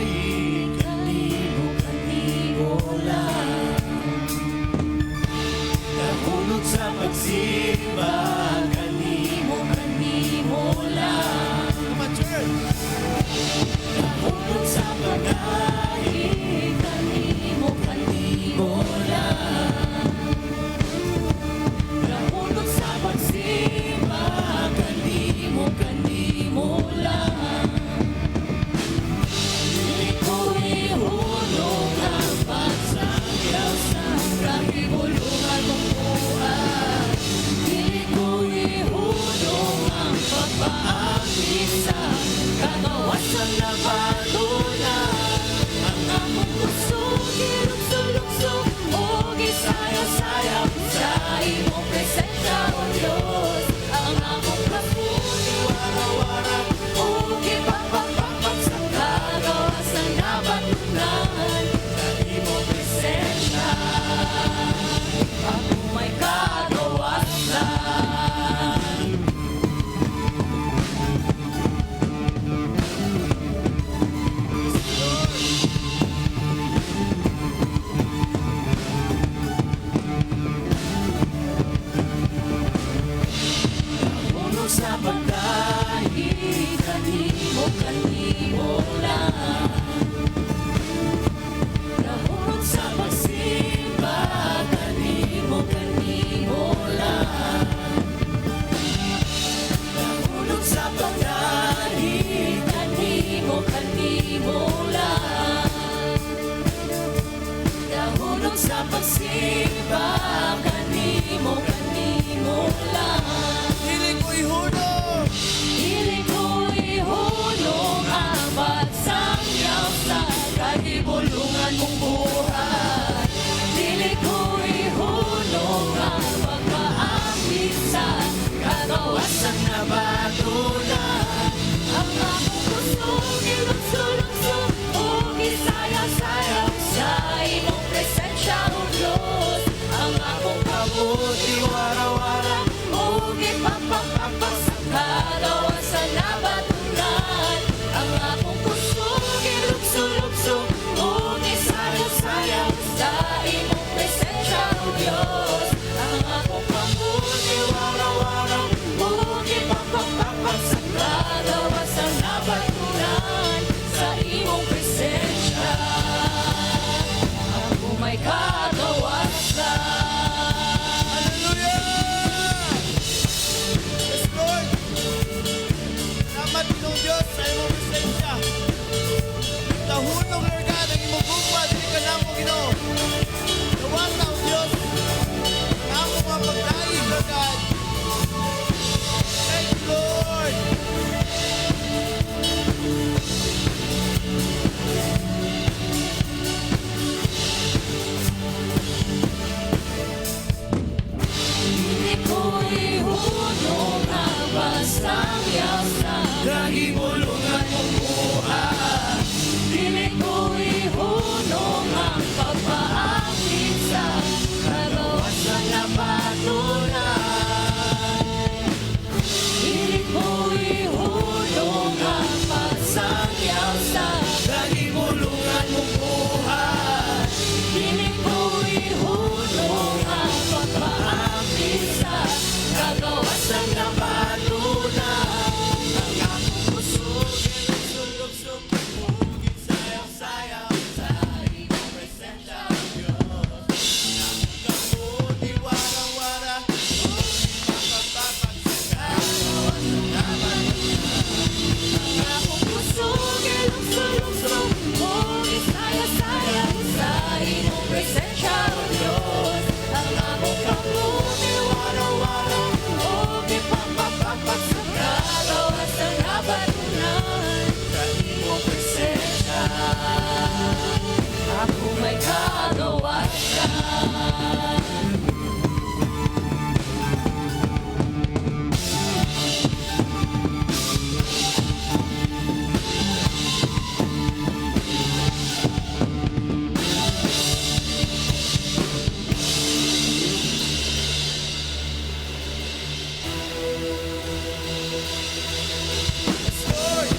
Pagdaig kanimo, kanimo lang. Nahunog sa pagsimba kanimo, kanimo lang. Come on, church. Nahunog sa pagdaig kanimo, kanimo lang. Nahunog sa pagsimba kanimo, kanimo lang. Dili ko ihunong ang pagsangyaw sa kahibulungan mong buhat. Dili ko ihunong ang pagpaapit sa kagawasan nabatunan. Ang akong kusog gilukso-lukso ug gisayaw-sayaw sa imong presensya, O Diyos. Ang akong kamot giwara-wara ug gipakpak sa kagawasan nabatunan sa imong presensya. Ako may kagawasan. Lord. Puno sa pagdaig kanimo, kanimo lang. Nahunog sa pagsimba kanimo, kanimo lang. Nahunog sa pagdaig kanimo, kanimo lang. Nahunog sa pagsimba kanimo, kanimo lang. Dili ko ihunong. Dili ko ihunong ang pagsangyaw sa kahibulungan mong buhat. Dili ko ihunong ang pagpaapit sa kagawasan nabatunan. Ang akong kusog gilukso-lukso ug gisayaw-sayaw sa imong presensya, O Diyos. Ang akong kamot giwara-wara ug gipakpak sa kagawasan nabatunan. Ang akong kusog gilukso-lukso ug gisayaw-sayaw sa imong presensya, O Diyos. Ang akong kamot giwara-wara ug gipakpak sa kagawasan nabatunan sa imong presensya. Ako may kagawasan. Hallelujah! Yes, Lord. Salamat, Ginoong Diyos, sa imong presensya. Nahunong, Lord God, ang imong gugma dili kanamo, Ginoo. Dawata, O Diyos, ang among mga pagdaig, Lord God. Thank you, Lord. Dili ko ihunong ang pagsangyaw sa Kahibulungan mong buhat. Dili ko ihunong ang pagpaapit sa kagawasan nabatunan. Dili ko ihunong ang pagsangyaw sa Kahibulungan mong buhat. Dili ko ihunong ang pagpaapit sa kagawasan Nabatunan. Ang akong kusog gilukso-lukso ug gisayaw-sayaw sa imong presensya, O Diyos. Ang akong kamot giwara-wara ug gipakpak sa kagawasan nabatunan. Ang akong kusog gilukso-lukso ug gisayaw-sayaw sa imong presensya, O Diyos. Ang akong kamot giwara-wara ug gipakpak sa kagawasan nabatunan Sa imong presensya. Ako may kagawasan. Yes, Lord.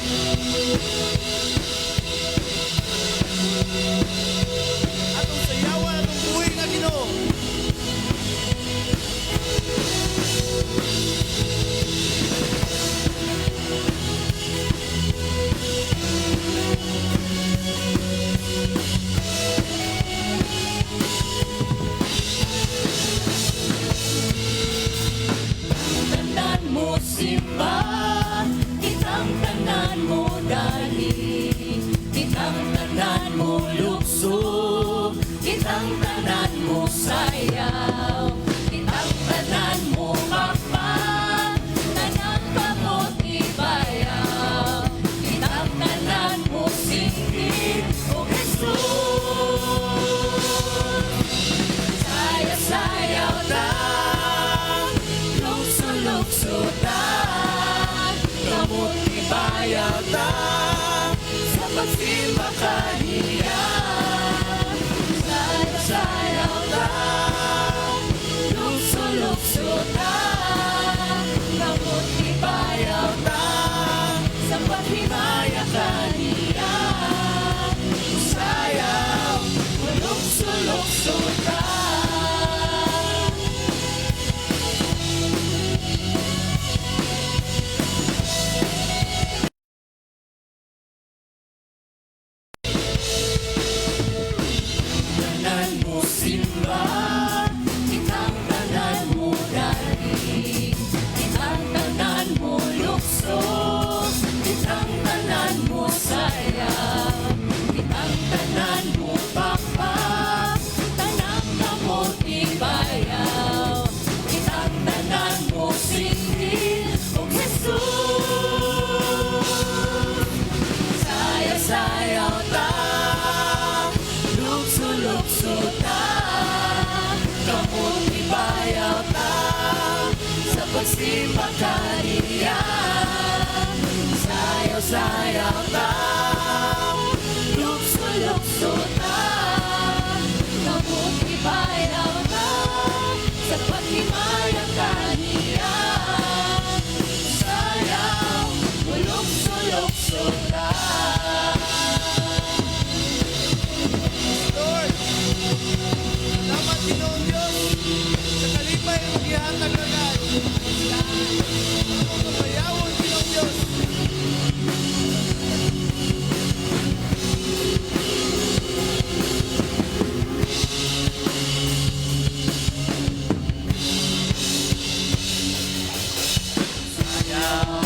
kaniya. Sayaw-sayaw ta, lukso-lukso ta, kamot ibayaw ta, sa paghimaya kaniya. Sayaw, lukso-lukso ta. Tanan mo simba, kitang tanan mo dali, kitang tanan mo lukso, kitang tanan mo sayaw, kitang tanan mo pakpak, tanang kamot ibayaw, kitang tanan mo singil, o Jesus. Sayaw-sayaw ta, lukso-lukso ta, kamot ibayaw ta, sa pagsimba kaniya. Sayaw-sayaw ta, lukso-lukso ta, kamot ibayaw ta, sa paghimaya kaniya. Sayaw, lukso-lukso ta. Lord, salamat, Ginoong Diyos, sa kalipay ang gihatag na God. Among kabayawon, Ginoong Diyos. Sayaw,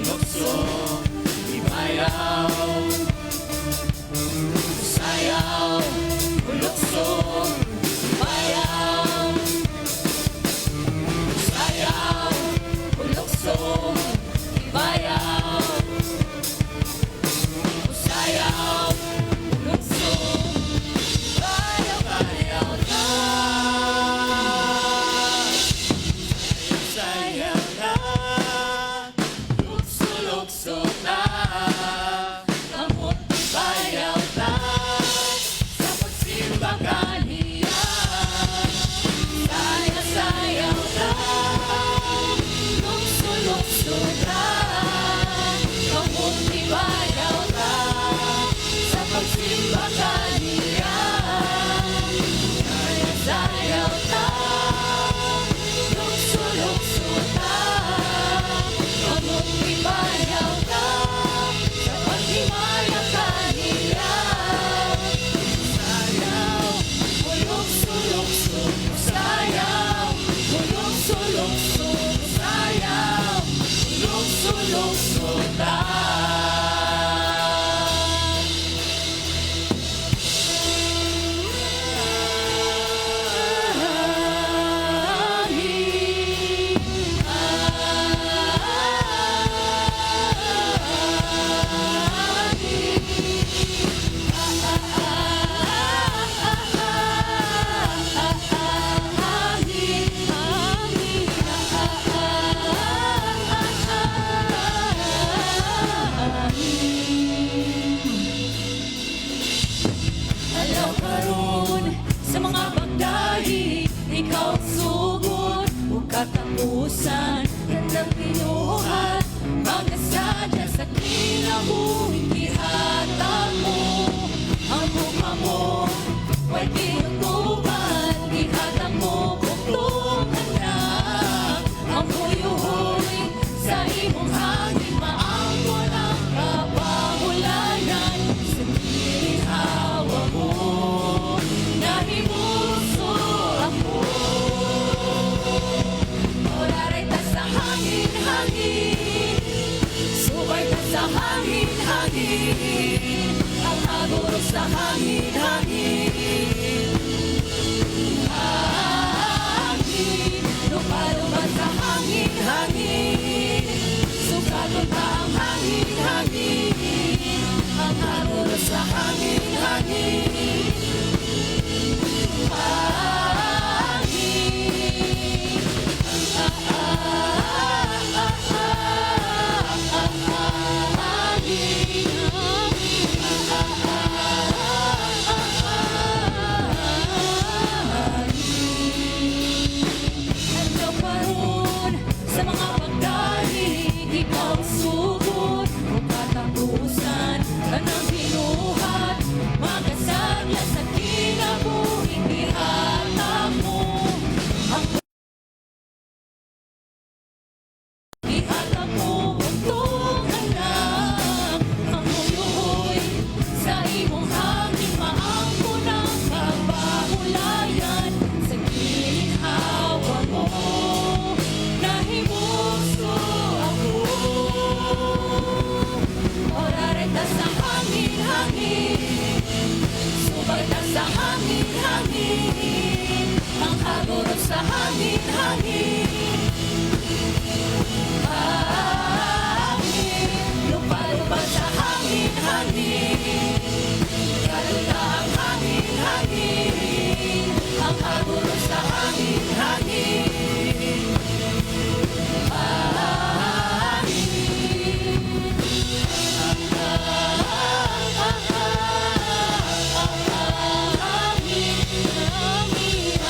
lukso, ibayaw. Sayaw, lukso, ibayaw. Sayaw, lukso, ibayaw. Sayaw, lukso, ibayaw, bayaw ta. Sayaw na, lukso-lukso ta, kamot ibayaw ta, sa pagsimba kaniya. Sayaw-sayaw ta, lukso-lukso ta, kamot ibayaw ta, sa pagsimba kaniya. Sayaw-sayaw ta, lukso-lukso ta, kamot ibayaw ta, sa paghimaya kaniya. Sayaw, lukso-lukso, sayaw, lukso-lukso, sayaw, lukso-lukso ta. Alaw karon sa mga pagdahi, ikaw ang sugod ug katapusan, kanang binuhat, mga sadya sa kinabuhi, gihatag mo ang gugma mo, way tinutuban, gihatag mo bugtong anak. Ang huyuhoy sa imong hangin, maangkon ang kapahulayan, sa ginhawa mo, nahimuso ako. Oraray ta sa hangin, hangin, subay ta sa hangin, hangin, ang haguro sa hangin, hangin, hangin, lupa-lupa sa hangin, hangin, sukaton ta ang hangin, hangin, ang haguro sa hangin, hangin, hangin. Ah, ah, ah, ah, ah, hangin. Ah, ah, hangin, hangin. Ang hagurot sa hangin, hangin. Hangin, lupalupad sa hangin, hangin. Kalula ang hangin, hangin. Ang hagurot sa hangin, hangin. Hangin. Hangin, hangin.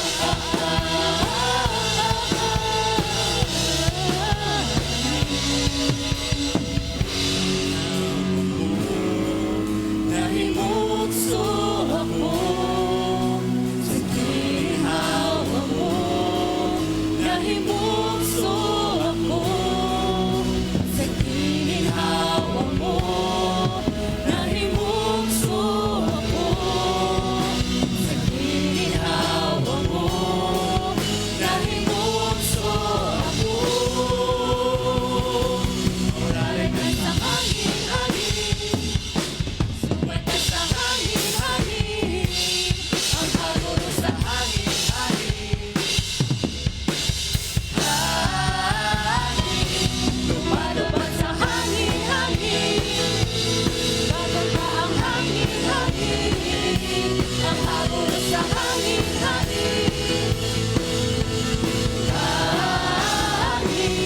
Nahimugso ako sa ginhawa mo. Nahimugso ako sa ginhawa mo. Nahimugso ako sa ginhawa mo. Nahimugso ako. Muralay ka sa hangin, hangin. Suwat ka sa hangin, hangin. Ang haguro sa hangin, hangin. Hangin, lumalubad sa hangin, hangin. Gaganda ang hangin, hangin. Ang haguro sa hangin, hangin. Hangin.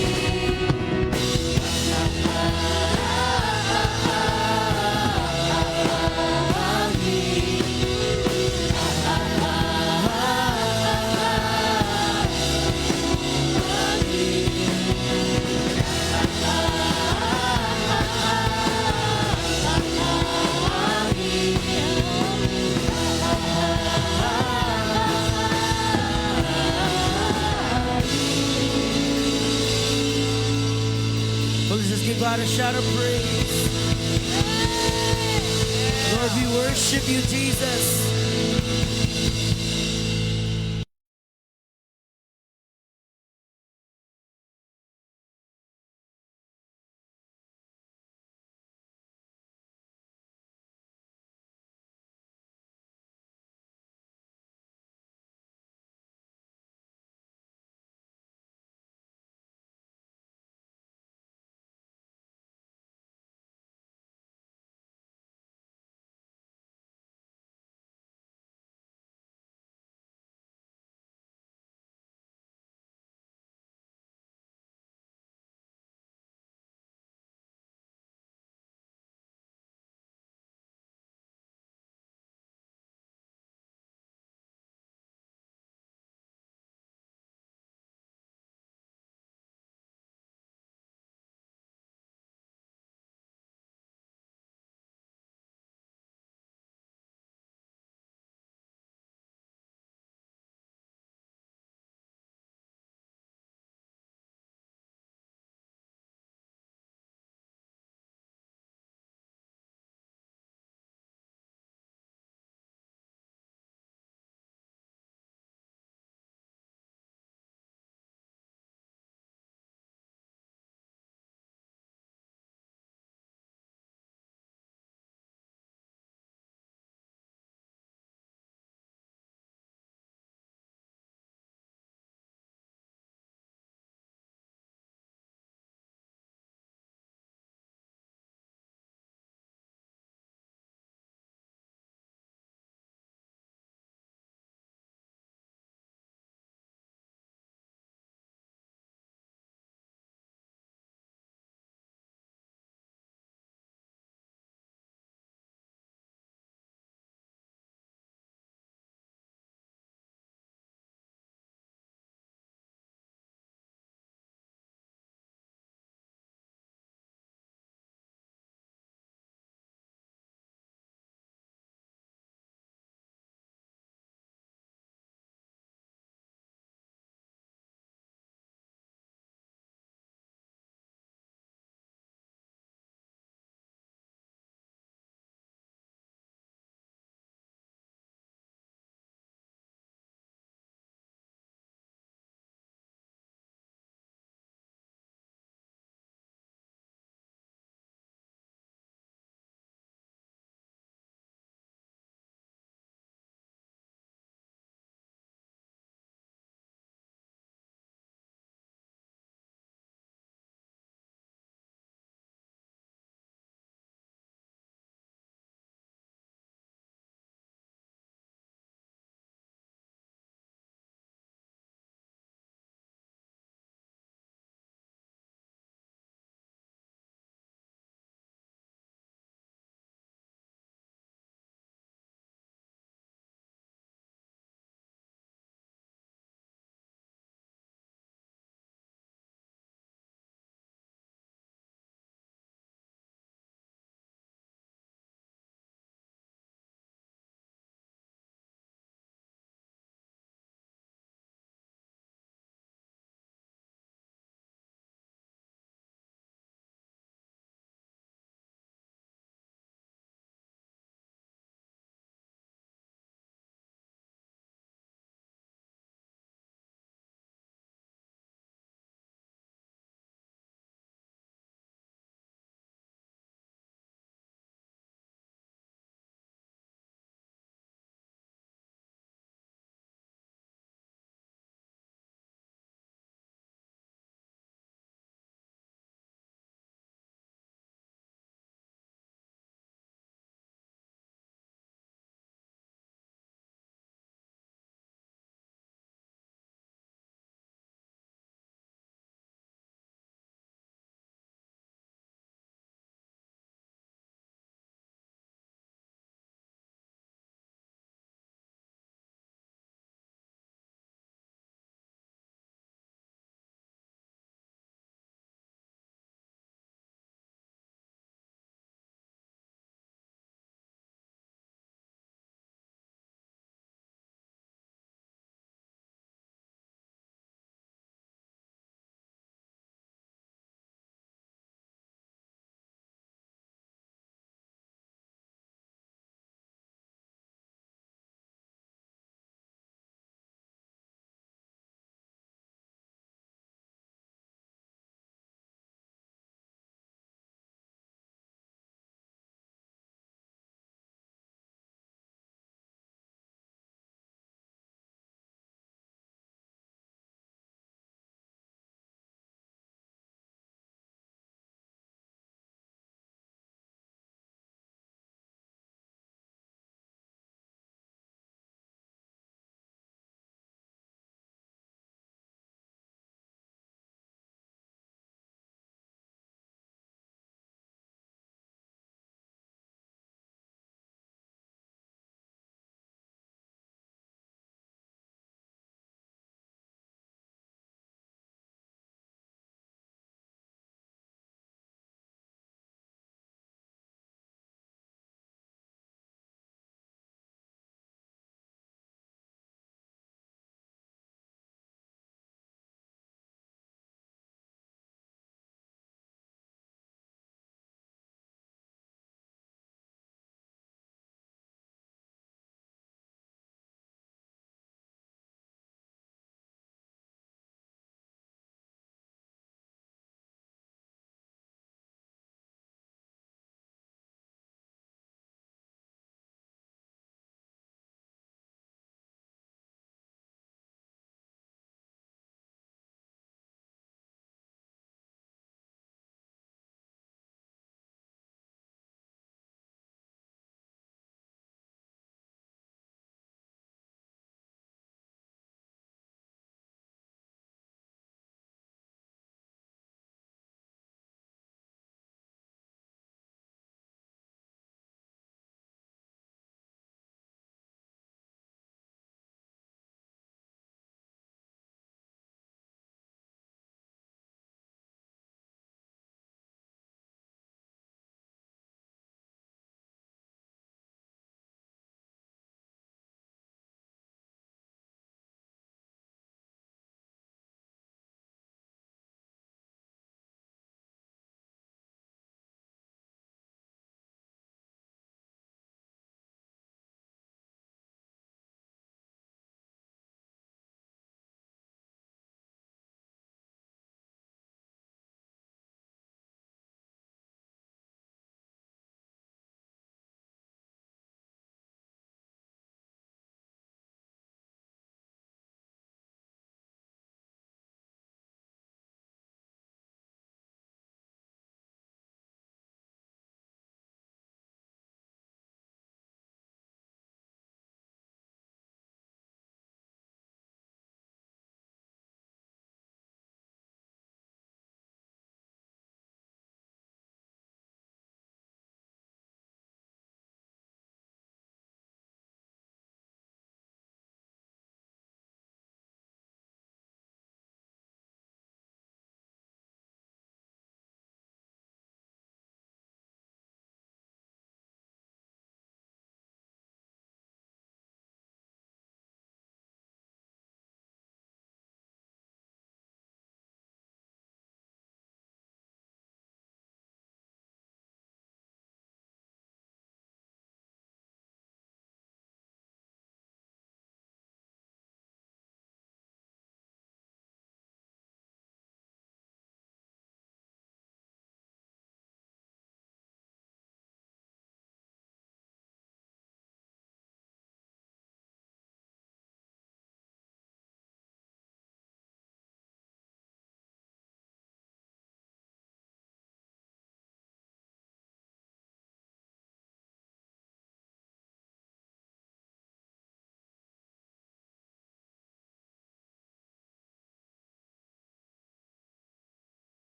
Well, let's just give God a shout of praise. Lord, we worship you, Jesus.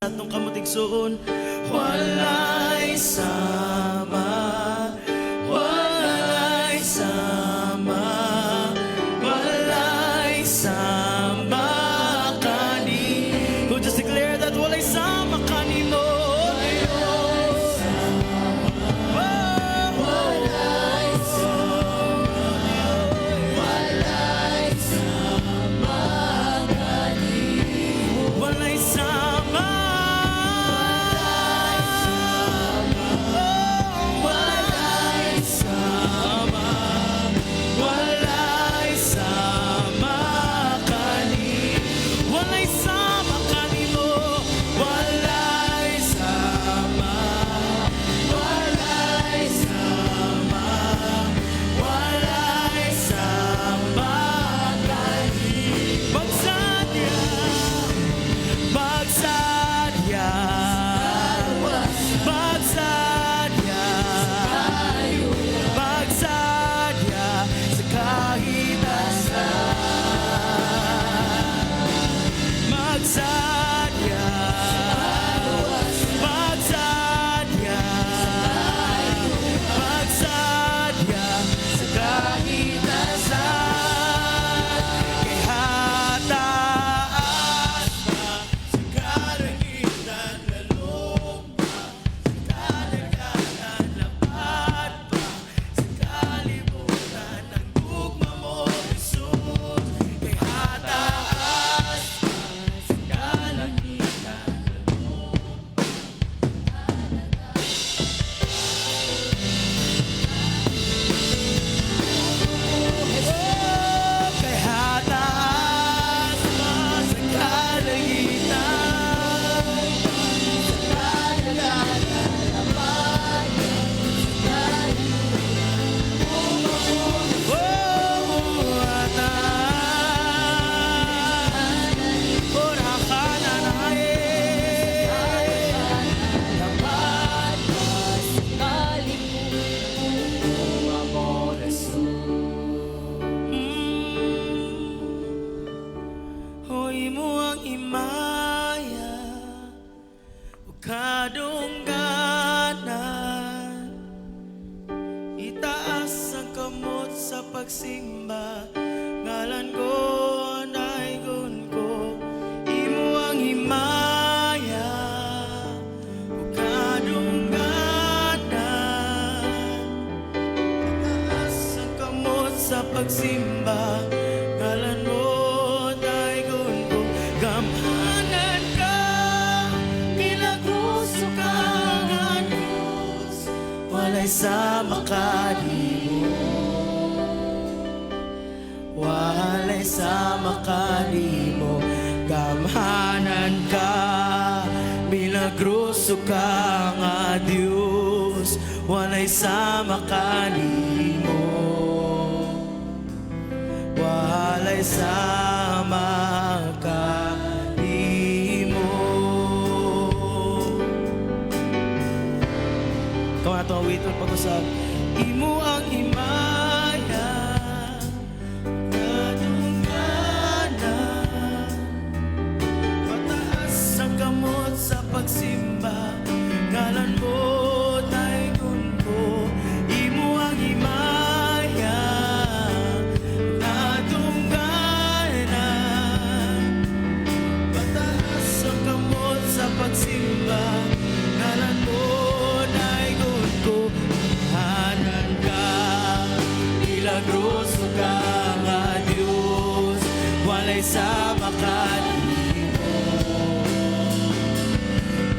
Atong kamot, igsoon. Walay sama, walay sama, walay sama kani. Who just declare that walay sama kanimo? Oh, Walay sama, walay sama kanimo. Walay sama. Oh, walay sama. Walay sama kani. Walay sama kanimo. Walay sama. Walay sama. Walay sama kani. Magsadya. Magsadya. Magsadya. Magsadya sa kahit asa. Magsadya. Magsadya. Magsadya sa kahit asa. Kay hataas pa sa kalangitan, lalong pa sa kadagatan, lapad pa sa kalibutan ang gugma mo, Jesus. Kay hataas pa sa kalangitan, lalong pa. Oh, kay hataas pa sa kalangitan, Kadagatan, lapad sa kalibutan. Oh, hataas. Ora kana na eh. Lapad pa sa kalibutan ang gugma mo, Jesus. O imo ang himaya ug kadungganan. Itaas ang kamot sa pagsimba, ngalan ko, naigon ko. Imo ang himaya ug kadungganan. Itaas ang kamot sa pagsimba, ngalan mo, daigon ko. Gamhanan ka, milagroso ka nga Diyos. Walay sama kanimo. Walay sama kanimo. Gamhanan ka, milagroso ka nga Diyos. Walay sama kanimo. Walay sama kanimo. Ikaw na ito awiton pag-usab. Imo ang himaya, kadungganan. Pataas ang kamot sa pagsimba, ngalan mo, daigon ko. Imo ang himaya, kadungganan. Pataas ang kamot sa pagsimba, ngalan mo, daigon ko. Gamhanan ka, milagroso ka nga Diyos. Walay sama kanimo.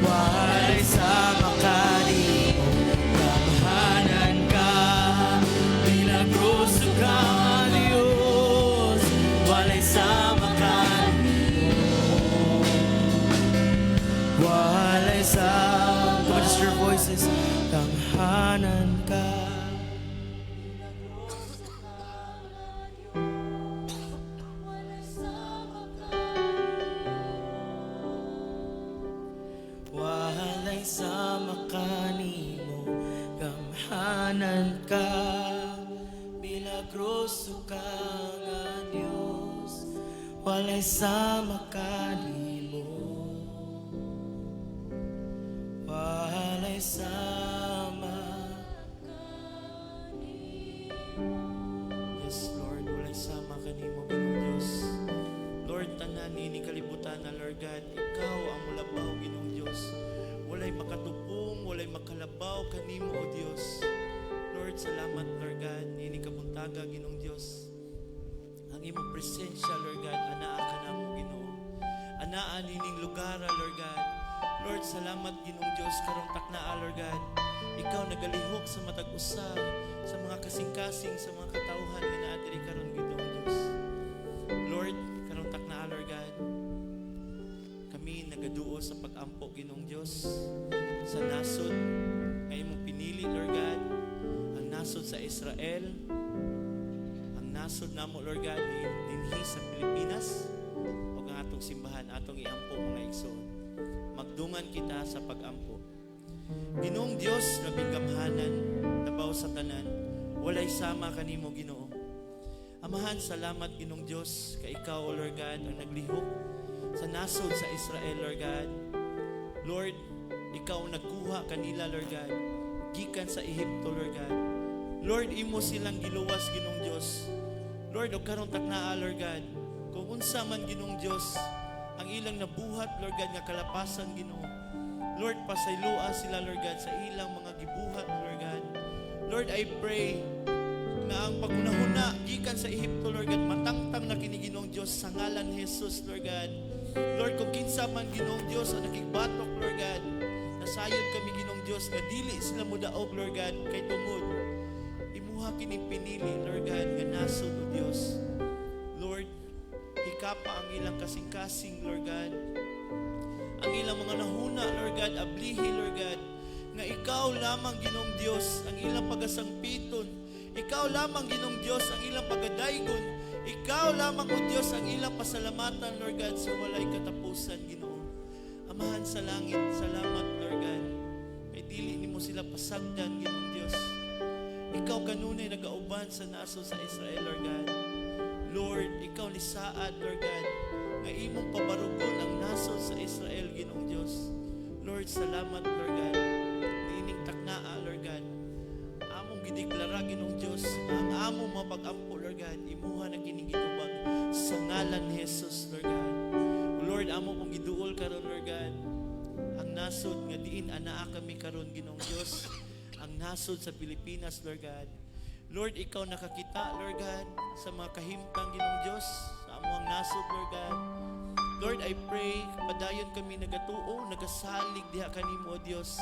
Walay sama kanimo. Gamhanan ka, milagroso ka nga Diyos. Walay sama kanimo. Walay sa. Come on, just your voices. Gamhanan ka. Milagroso ka nga Diyos, walay sama kanimo. Walay sama kanimo. Gamhanan ka, milagroso ka nga Diyos. Walay sama kanimo. Makatupong, walay makalabaw kanimo, O Dios. Lord, salamat, Lord God, niini kabuntaga, Ginoong Dios. Ang imong presensya, Lord God, anaa kanamo, Ginoo. Anaa nining lugar, Lord God. Lord, salamat, Ginoong Dios, karong taknaa, Lord God. Ikaw nagalihok sa matag usa sa mga kasing-kasing, sa mga katawhan nga naa diri karon, Ginoong Dios. Lord, karong taknaa, Lord God, kami nagaduol sa pag-ampo, Ginoong Dios, sa nasod nga imong pinili, Lord God, ang nasod sa Israel, ang nasod namo, Lord God, dinhi sa Pilipinas, ug ang atong simbahan, atong iampo, mga igsoon. Magdungan kita sa pag-ampo. Ginoong Dios, labing gamhanan, labaw sa tanan, walay sama kanimo, Ginoo. Amahan, salamat, Ginoong Dios, kay ikaw, O Lord God, ang naglihok sa nasod sa Israel, Lord God. Lord, ikaw ang nagkuha kanila, Lord God, gikan sa Ehipto, Lord God. Lord, imo silang giluwas, Ginoong Dios. Lord, og karong taknaa, Lord God, kung unsa man, Ginoong Dios, ang ilang nabuhat, Lord God, nga kalapasan, Ginoo. Lord, pasayloa sila, Lord God, sa ilang mga gibuhat, Lord God. Lord, I pray nga ang paghunahuna gikan sa Ehipto, Lord God, matangtang na kini, Ginoong Dios, sa ngalan ni Jesus, Lord God. Lord, kung kinsa man, Ginoong Dios, ang nakigbatok, Lord God, nasayod kami, Ginoong Dios, nga dili sila mudaog, Lord God, kay tungod imuha kining pinili, Lord God, nga nasod, O Dios. Lord, hikapa ang ilang kasing-kasing, Lord God. Ang ilang mga hunahuna, Lord God, ablihi, Lord God, nga ikaw lamang, Ginoong Dios, ang ilang pagasangpiton. Ikaw lamang, Ginoong Dios, ang ilang pagadaygon. Ikaw lamang, O Dios, ang ilang pasalamatan, Lord God, sa walay katapusan, Ginoo. Amahan sa langit, salamat, Lord God. Kay dili nimo sila pasagdan, Ginoong Dios. Ikaw kanunay nagauban sa nasod sa Israel, Lord God. Lord, ikaw ni saad, Lord God, nga imong pabarugon ang nasod sa Israel, Ginoong Dios. Lord, salamat, Lord God. Niining taknaa, Lord God. Among gideklara, Ginoong Dios, nga ang among mga pag-ampo, Lord God, imuha na kining gitubag sa ngalan ni Jesus, Lord God. Lord, amo pong giduol karon, Lord God, ang nasod nga diin anaa kami karon, Ginoong Dios, ang nasod sa Pilipinas, Lord God. Lord, ikaw nakakita, Lord God, sa mga kahimtang, Ginoong Dios, sa among nasod, Lord God. Lord, I pray, padayon kami nagatuo, nagasalig diha kanimo, O Dios,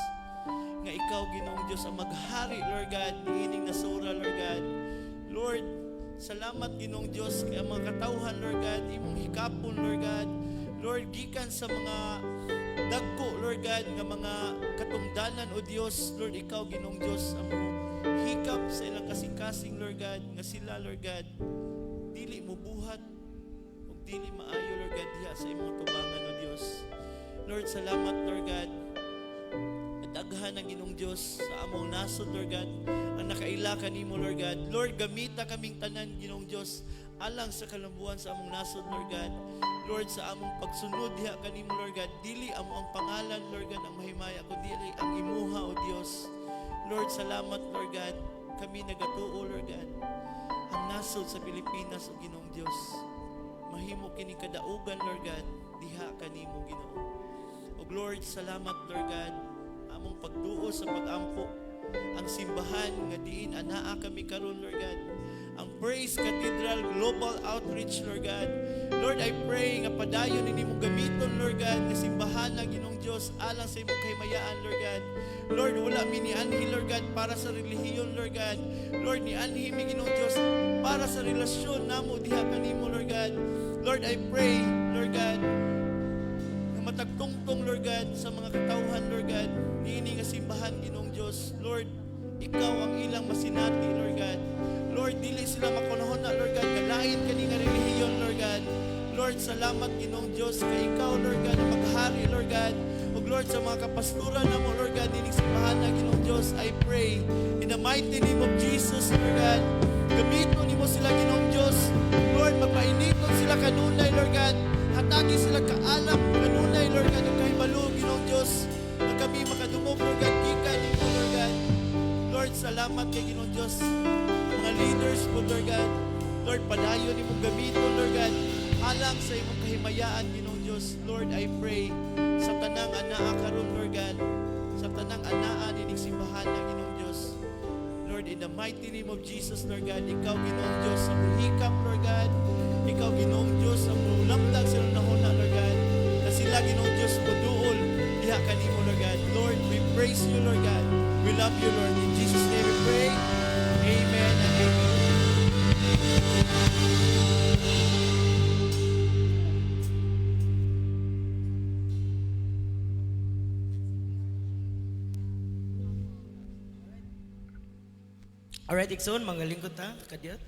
nga ikaw, Ginoong Dios, ang maghari, Lord God, niining nasura, Lord God. Lord, salamat, Ginoong Dios, kay ang mga katawhan, Lord God, imong hikapon, Lord God. Lord, gikan sa mga dagko, Lord God, nga mga katungdanan, O Dios, Lord, ikaw, Ginoong Dios, ang hikap sa ilang kasing-kasing, Lord God, nga sila, Lord God, dili mo buhat ug dili maayo, Lord God, diha sa imong tubangan, O Dios. Lord, salamat, Lord God. At daghan ang Ginoong Dios sa among nasod, Lord God, ang nakaila kanimo, Lord God. Lord, gamita kaming tanan, Ginoong Dios, alang sa kalambuan sa among nasod, Lord God. Lord, sa among pagsunod diha kanimo, Lord God, dili amo ang pangalan, Lord God, ang mahimaya, kundi ang imuha, O Dios. Lord, salamat, Lord God. Kami nagatuo, Lord God. Ang nasod sa Pilipinas, O Ginoong Dios, mahimo kini kadaugan, Lord God, diha kanimo, Ginoo. O Lord, salamat, Lord God, among pagduol sa pag-ampo, ang simbahan nga diin anaa kami karon, Lord God. Ang Praise Cathedral Global Outreach, Lord God. Lord, I pray nga padayon ini mong gamiton, Lord God, nga simbahan na, Ginoong Dios, alang sa imong kahimayaan, Lord God. Lord, wala mi nianhi, Lord God, para sa relihiyon, Lord God. Lord, nianhi mi, Ginoong Dios, para sa relasyon namo diha kanimo, Lord God. Lord, I pray, Lord God, nga matagtungtong, Lord God, sa mga katawhan, Lord God, niini nga simbahan, Ginoong Dios. Lord, ikaw ang ilang masinati, Lord God. Lord, dili sila makunahon na, Lord God, kalain kani nga relihiyon, Lord God. Lord, salamat, Ginoong Dios, kay ikaw, Lord God, ang maghari, Lord God. Ug Lord, sa mga kapasturan namo, Lord God, dining simbahan na, Ginoong Dios, I pray in the mighty name of Jesus, Lord God. Gamiton nimo sila, Ginoong Dios. Lord, magpainiton sila kanunay, Lord God. Hatagi sila kaalam kanunay, Lord God, ug kahibalo, Ginoong Dios, na kami makadungog, Lord God, gikan nimo, Lord God. Lord, salamat kay Ginoong Dios. Ang mga leaders po, Lord God. Lord, padayon nimong gamiton, Lord God, alang sa imong kahimayaan, Ginoong Dios. Lord, I pray sa tanang anaa karon, Lord God. In the mighty name of Jesus, Lord God, ikaw, Ginoong Diyos, ang muhikap, Lord God. Ikaw, Ginoong Diyos, ang mulamdag sa hunahuna, Lord God. Na sila, Ginoong Diyos, muduol diha kanimo, Lord God. Lord, we praise you, Lord God. We love you, Lord. In Jesus' name we pray. Amen and amen. Alright, Ikson, mga lingkod ta, kadiyot.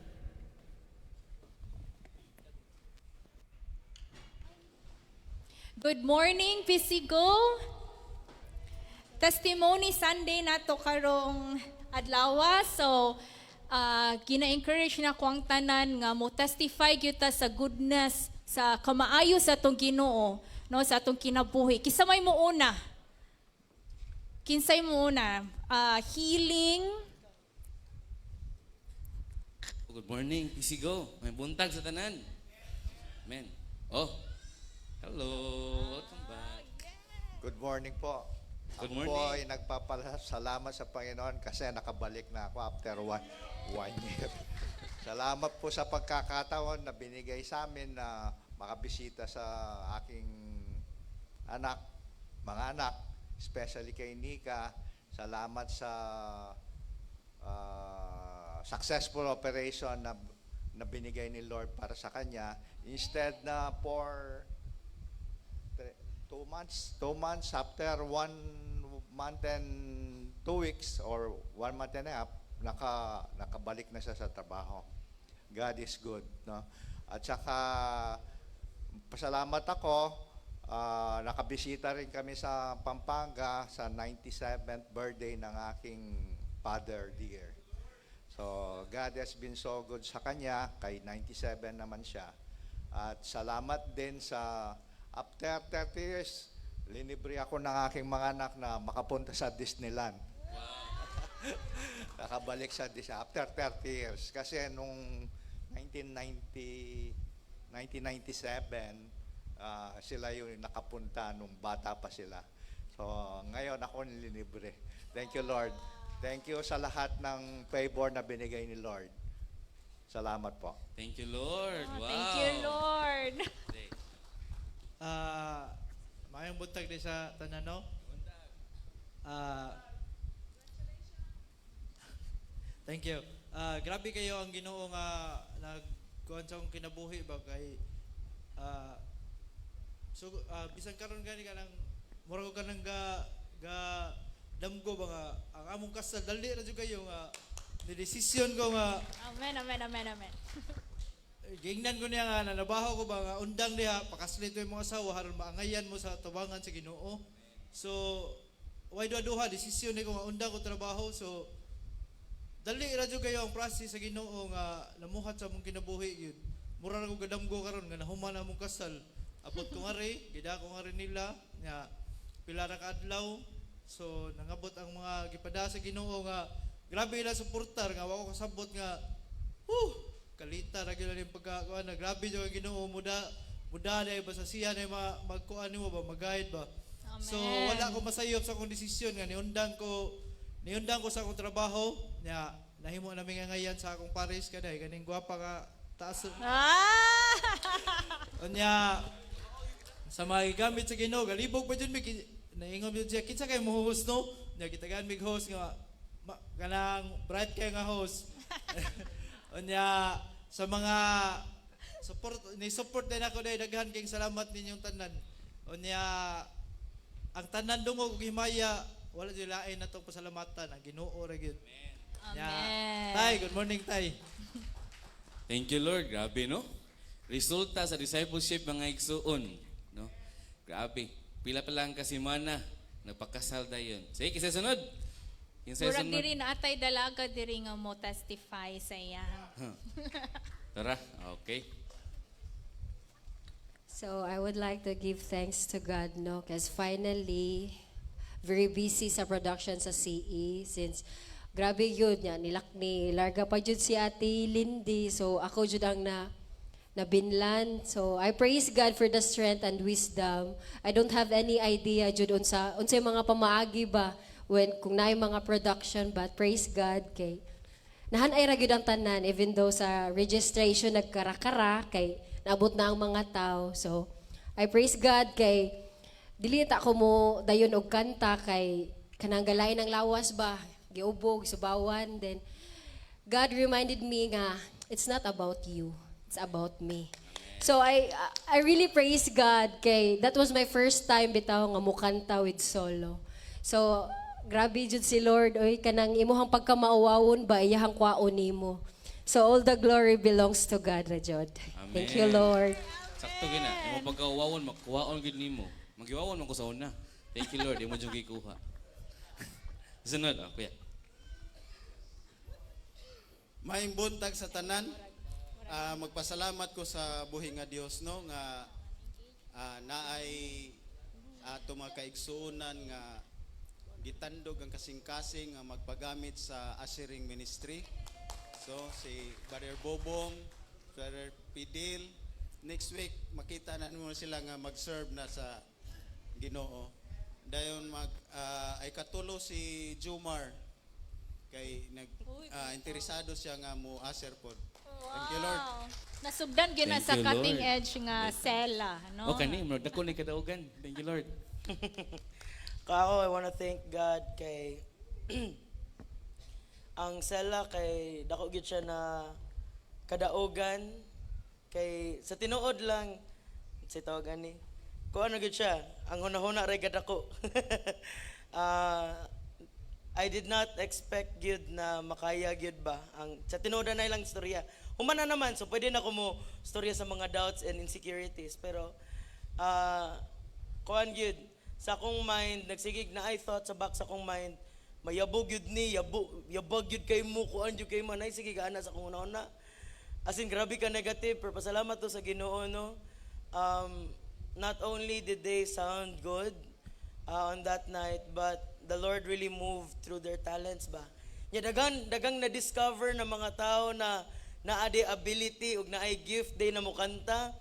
Good morning, PCGO! Testimony Sunday na to karong adlaw. So, gina-encourage na ko ang tanan nga mo testify gyud ta sa goodness, sa kamaayo sa atong Ginoo, no, sa atong kinabuhi. Kinsa may mo una? Kinsay mo una? Healing, Good morning, PCGO. May buntag sa tanan. Amen. Oh, hello. Welcome back. Good morning po. Good Ako morning. po ay nagpapasalamat sa Panginoon kasi nakabalik na ako after one year. Salamat po sa pagkakataon na binigay sa amin na makabisita sa aking anak, mga anak, especially kay Nika. Salamat sa successful operation na binigay ni Lord para sa kanya. Instead na for 2 months after 1 month and 2 weeks or 1 month and a half, nakabalik na siya sa trabaho. God is good, no? At saka, pasalamat ako, nakabisita rin kami sa Pampanga sa 97th birthday ng aking father dear. So, God has been so good sa kanya, kay 97 naman siya. At salamat din sa after 30 years, linibre ako ng aking mga anak na makapunta sa Disneyland. Nakabalik sa Disney after 30 years. Kasi nung 1990, 1997, sila yung nakapunta nung bata pa sila. So, ngayon ako nilinibre. Thank you, Lord. Thank you sa lahat ng favor na binigay ni Lord. Salamat po. Thank you, Lord. Oh, Wow. thank you, Lord. Maayong buntag di sa tanan, no? Thank you. Grabe kayo ang Ginoo nga nagkuan sa akong kinabuhi ba kay so bisan karon gani ka nang mura ko kanang ga damgo ba nga ang among kasal dali ra jud kayo nga ni desisyon ko nga. Amen, amen, amen, amen. Giingnan ko niya nga nanabaho ko ba nga undang diha pakaslit mo imong asawa haron maangayan mo sa tubangan sa Ginoo. So way duha duha desisyon ni ko nga undang ko trabaho, so dali ra jud kayo ang process sa Ginoo nga namuhat sa among kinabuhi gyud. Mura ra ko gadamgo karon nga nahuman among kasal. Abot ko ngari, gidako ngari nila nya pila ra ka adlaw. So nangabot ang mga gipada sa Ginoo nga grabe ila suportar nga wa ko kasabot nga huh, kalita ra gyud ang pagkakuan na grabe jud ang Ginoo muda muda dai basta siya na magkuan nimo ba, mag-guide ba. So Amen. wala ko masayop sa akong desisyon nga niundang ko sa akong trabaho nya nahimo nami nga ngayan sa akong pares kaday kaning gwapa nga taas. Unya sa mga gigamit sa Ginoo galibog pa jud mi naingon jud siya, "Kinsa kay mo host, no?" Nya gitagaan mig host nga kanang bright kay nga host. Unya sa mga support ni support din ako dahil daghan kayong salamat ninyong tanan. Unya ang tanan dungog ug himaya wala jud lain natong pasalamatan ang Ginoo ra gyud. Nya, Amen. Tay, good morning, Tay. Thank you, Lord. Grabe, no? Resulta sa discipleship, mga igsuon. No? Grabe. Pila pa lang kasimana, nagpakasal dayon. Sige, kinsa sunod. Kinsa Murag sunod. diri na atay dalaga diri nga mo testify sa iya. Tara, okay. So I would like to give thanks to God, no? Because finally, very busy sa production sa CE since grabe yun niya, nilak ni larga pa jud si Ate Lindy. So ako jud ang na nabinlan. So I praise God for the strength and wisdom. I don't have any idea jud unsay mga pamaagi ba when kung naay mga production, but praise God kay Nahanay ra gyud ang tanan, even though sa registration nagkarakara kay naabot na ang mga tao. So I praise God kay dili ta ko mo dayon og kanta kay kanang galain ang lawas ba, giubog, subawan. Then God reminded me nga it's not about you, it's about me. So I really praise God kay that was my first time bitaw nga mukanta with solo. So grabe jud si Lord, oy, kanang imuhang pagkamauwawon ba, iyahang kwaon nimo. So all the glory belongs to God ra jud. Thank you, Amen. Lord. Sakto gina. Imo pagkauwawon, makuwaon gid nimo. Magiwawon man ko sa una. Thank you, Lord. Imo jud gikuha. Sunod, oh, kuya. Maayong buntag sa tanan. Magpasalamat ko sa buhi nga Dios, no, nga naay ato mga kaigsuonan nga gitandog ang kasing-kasing nga magpagamit sa ushering ministry. So si Brother Bobong, Brother Pidil, next week makita na mo sila nga mag-serve na sa Ginoo. Dayon mag ay katulo si Jumar kay nag interesado siya nga mo usher pod. Thank you, Lord. Wow. Nasugdan gyud na Thank sa you, cutting Lord. edge nga sela, no? O kani, murag dako ni kadaugan. Thank you, Lord. Ako, I wanna thank God kay ang sela kay dako gyud siya na kadaugan kay sa tinuod lang sa tawag ani ko ano gyud siya, ang hunahuna ra kadako. I did not expect gyud na makaya gyud ba ang sa tinuod na ilang istorya. Human na naman, so pwede na ko mo istorya sa mga doubts and insecurities, pero kuan gyud sa akong mind, nagsigig na I thought sa back sa akong mind, mayabog gyud ni yabo, yabag gyud kay mo, kuan gyud kay mo, nay sige ana sa akong una-una. As in, grabe ka negative, pero pasalamat to sa Ginoo, no. Not only did they sound good on that night, but the Lord really moved through their talents ba. Nya dagang dagang na discover ng mga tao na naa di ability ug naay gift day na mukanta.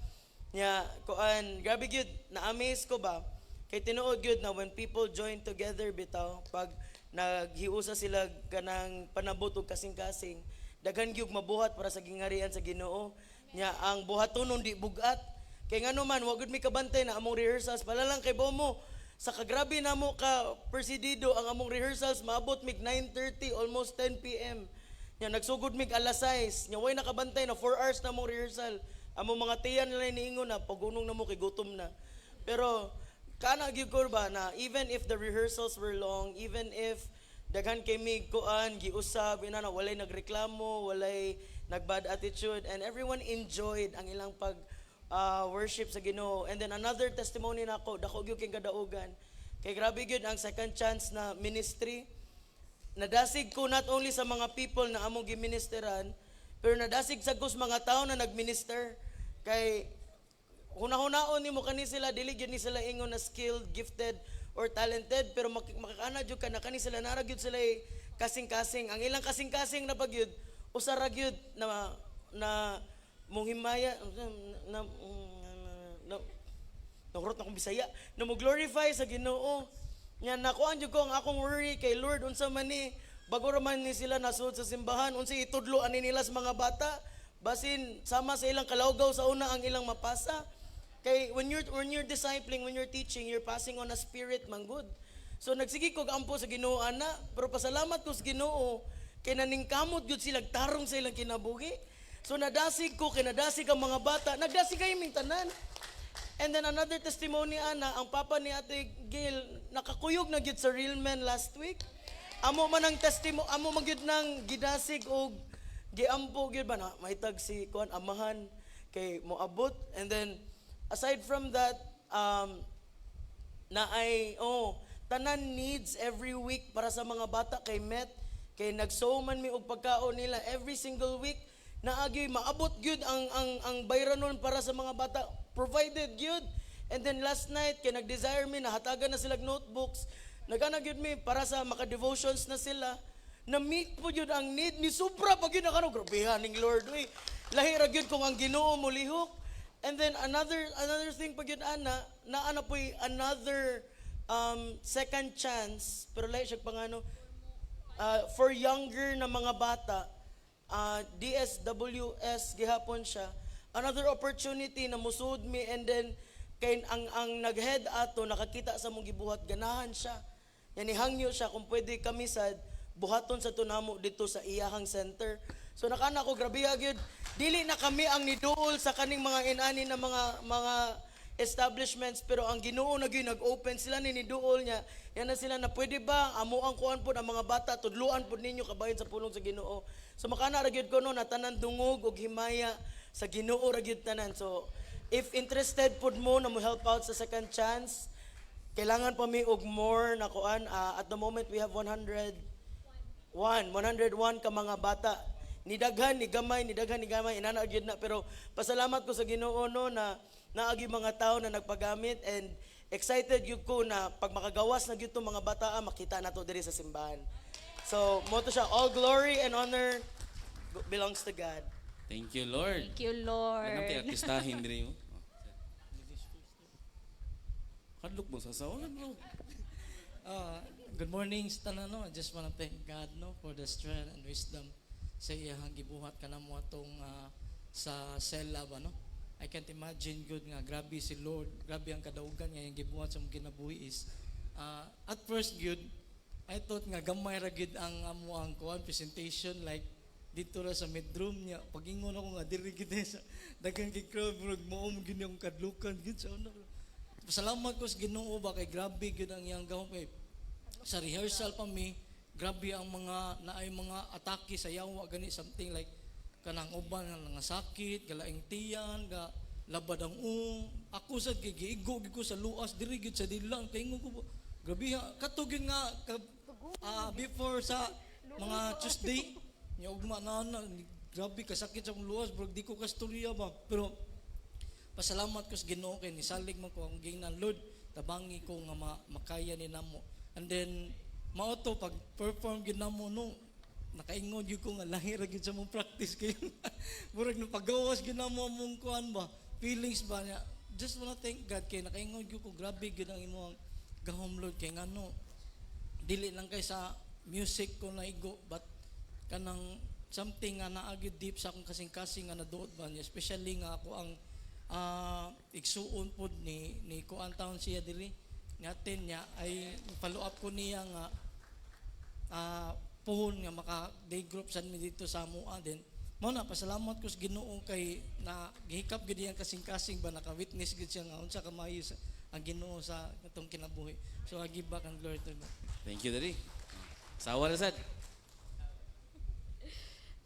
Nya kuan, grabe gyud na-amaze ko ba. Kay tinuod gyud na when people join together bitaw, pag naghiusa sila kanang panabot og kasing-kasing, daghan gyud mabuhat para sa gingarian sa Ginoo. Nya ang buhatonon di bugat. Kay ngano man wa gud mi kabantay na among rehearsals pala lang kay mo sa kagrabe na mo ka persidido ang among rehearsals, maabot mig 9:30, almost 10 p.m. Nya nagsugod mig alas 6. Nya way nakabantay na 4 hours na among rehearsal. Among mga tiyan nila niingon na pagunong na mo kay gutom na. Pero kana gyud ko ba na even if the rehearsals were long, even if daghan kay mig kuan giusab ina na, walay nagreklamo, walay nagbad attitude, and everyone enjoyed ang ilang pag worship sa Ginoo. And then another testimony nako, dako gyud kay kadaugan. Kay grabe gyud ang second chance na ministry. Nadasig ko not only sa mga people na among giministeran, pero nadasig sa ko sa mga tao na nagminister. Kay hunahunaon nimo kani sila, dili gyud ni sila ingon na skilled, gifted or talented, pero makakana jud ka na kani sila nara gyud sila eh, kasing-kasing. Ang ilang kasing-kasing na pagyud usa ra gyud na na monghimaya na na nakurot na akong Bisaya, na mo glorify sa Ginoo. Nya nakuan jud ko ang akong worry kay Lord, unsa man ni, bago ra man ni sila nasud sa simbahan, unsa itudlo ani nila sa mga bata? Basin sama sa ilang kalawgaw sa una ang ilang mapasa. Kay when you're discipling, when you're teaching, you're passing on a spirit man gud. So nagsige ko ampo sa Ginoo ana, pero pasalamat ko sa Ginoo kay naningkamot gyud sila tarong sa ilang kinabuhi. So nadasig ko kay nadasig ang mga bata, nagdasig kay ming tanan. And then another testimony ana, ang papa ni Ate Gail nakakuyog na gyud sa Real Men last week. Amo man ang testimony, amo man gyud nang gidasig og giampo gyud ba na mahitag si kuan amahan kay moabot. And then aside from that, na ay oh tanan needs every week para sa mga bata kay met kay nagsow man mi og pagkaon nila every single week, naagi maabot gyud ang bayranon para sa mga bata, provided gyud. And then last night kay nag-desire mi nahatagan na sila og notebooks, nagana gyud mi para sa maka devotions na sila, na meet po gyud ang need ni sobra pa gyud na kano. Grabe ning Lord, uy, lahi ra gyud kung ang Ginoo mo lihok. And then another another thing pa gyud ana, na ana po'y another second chance, pero lahi siya pangano for younger na mga bata. DSWS gihapon siya. Another opportunity na musud mi, and then kay ang nag-head ato nakakita sa mong gibuhat, ganahan siya. Yani hangyo siya kung pwede kami sa buhaton sa tunamo dito sa iyahang center. So nakana ko, grabe gyud, dili na kami ang niduol sa kaning mga inani na mga establishments, pero ang Ginoo na gyud nag-open, sila ni niduol niya. Yan na sila na pwede ba amo ang kuan pod ang mga bata, tudluan pod ninyo kabahin sa pulong sa Ginoo. So makana ra gyud ko, no, na tanan dungog og himaya sa Ginoo ra gyud tanan. So if interested pod mo na mo help out sa Second Chance, kailangan pa mi og more na kuan. At the moment we have 101 101 ka mga bata. Nidaghan ni gamay, nidaghan ni gamay, inana gyud na, pero pasalamat ko sa Ginoo, no, na naagi mga tao na nagpagamit, and excited gyud ko na pag makagawas na gyud tong mga bata, makita nato diri sa simbahan. So mo to siya, all glory and honor belongs to God. Thank you, Lord. Thank you, Lord. Nagam artistahin diri mo. Kadlok mo sa sawa, bro. Good morning sa tanan, no. I just wanna thank God, no, for the strength and wisdom sa iyang gibuhat kanamo atong sa Sela ba, no. I can't imagine good nga grabe si Lord, grabe ang kadaugan nga iyang gibuhat sa mong kinabuhi is at first good I thought nga gamay ra gyud ang amo ang kuan presentation, like dito ra sa midroom niya. Pagingon ako nga diri gid sa daghan kay crowd, murag mao mo gid akong kadlukan gid sa una. Pasalamat ko sa Ginoo ba kay grabe gyud ang iyang gahom, kay sa rehearsal pa mi, grabe ang mga naay mga atake sa yawa gani, something like kanang uban nga nga sakit, galaing tiyan, ga labad ang ung. Ako sa giigo gyud ko sa luas diri gyud sa dilang kay ingon ko grabe ha kato gyud nga before sa mga Tuesday nya ugma na grabe kasakit sa akong luas, bro, di ko kastorya ba, pero pasalamat ko sa Ginoo kay nisalig man ko ang gingnan, Lord, tabangi ko nga makaya ni namo. And then mao to, pag perform gyud namo, no, nakaingon gyud ko nga lahi ra gyud sa mong practice kay murag napagawas gyud namo among kuan ba, feelings ba niya. Just wanna thank God kay nakaingon gyud ko, grabe gyud ang imong gahom, Lord, kay ngano dili lang kay sa music ko naigo, but kanang something nga naa gyud deep sa akong kasing-kasing nga naduot ba niya, especially nga ako ang igsuon pod ni kuan taon siya diri natin niya ay follow up ko niya nga puhon nga maka day group sad mi dito sa Mua din. Mao na, pasalamat ko sa Ginoo kay na gihikap gid iyang kasing-kasing ba, naka witness gid siya nga unsa ka maayo sa ang Ginoo sa atong kinabuhi. So I give back ang glory to God. Thank you, Daddy. Sawa na sad.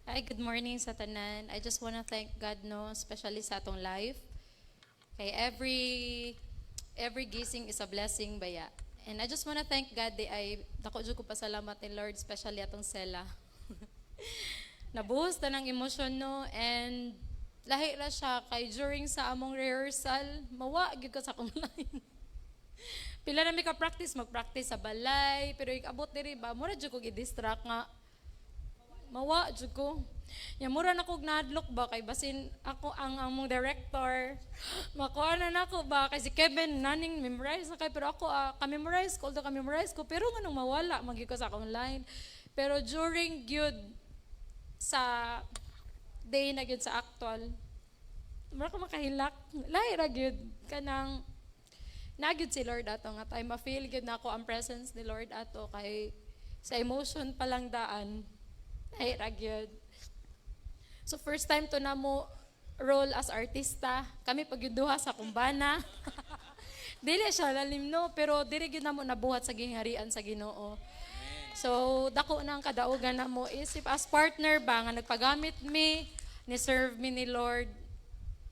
Hi, good morning sa tanan. I just want to thank God, no, especially sa atong life. Kay every gising is a blessing baya. And I just want to thank God di ay dako jud ko pasalamat ni Lord, especially atong Sela. Nabuhos ta ng emosyon, no, and lahi ra siya kay during sa among rehearsal, mawa gyud ko sa akong line. Pila na mi ka practice, mag-practice sa balay, pero abot diri ba, mura jud ko gi-distract nga mawa jud ko. Ya mura na kog nahadlok ba kay basin ako ang among director. Makuha na nako ba kay si Kevin naning memorize na kay, pero ako ka-memorize ko, although ka-memorize ko, pero nganong mawala man gyud ko sa akong line. Pero during gyud sa day na gyud sa actual, mura ko makahilak. Lahi ra gyud kanang na gyud si Lord ato nga time, ma-feel gyud nako ang presence ni Lord ato kay sa emotion pa lang daan ay ra gyud. So first time to na mo role as artista. Kami pag yung duha sa kumbana. Dili siya lalim, no, pero diri gyud namo nabuhat sa gingharian sa Ginoo. So dako na ang kadaugan namo isip as partner ba nga nagpagamit mi, ni serve mi ni Lord.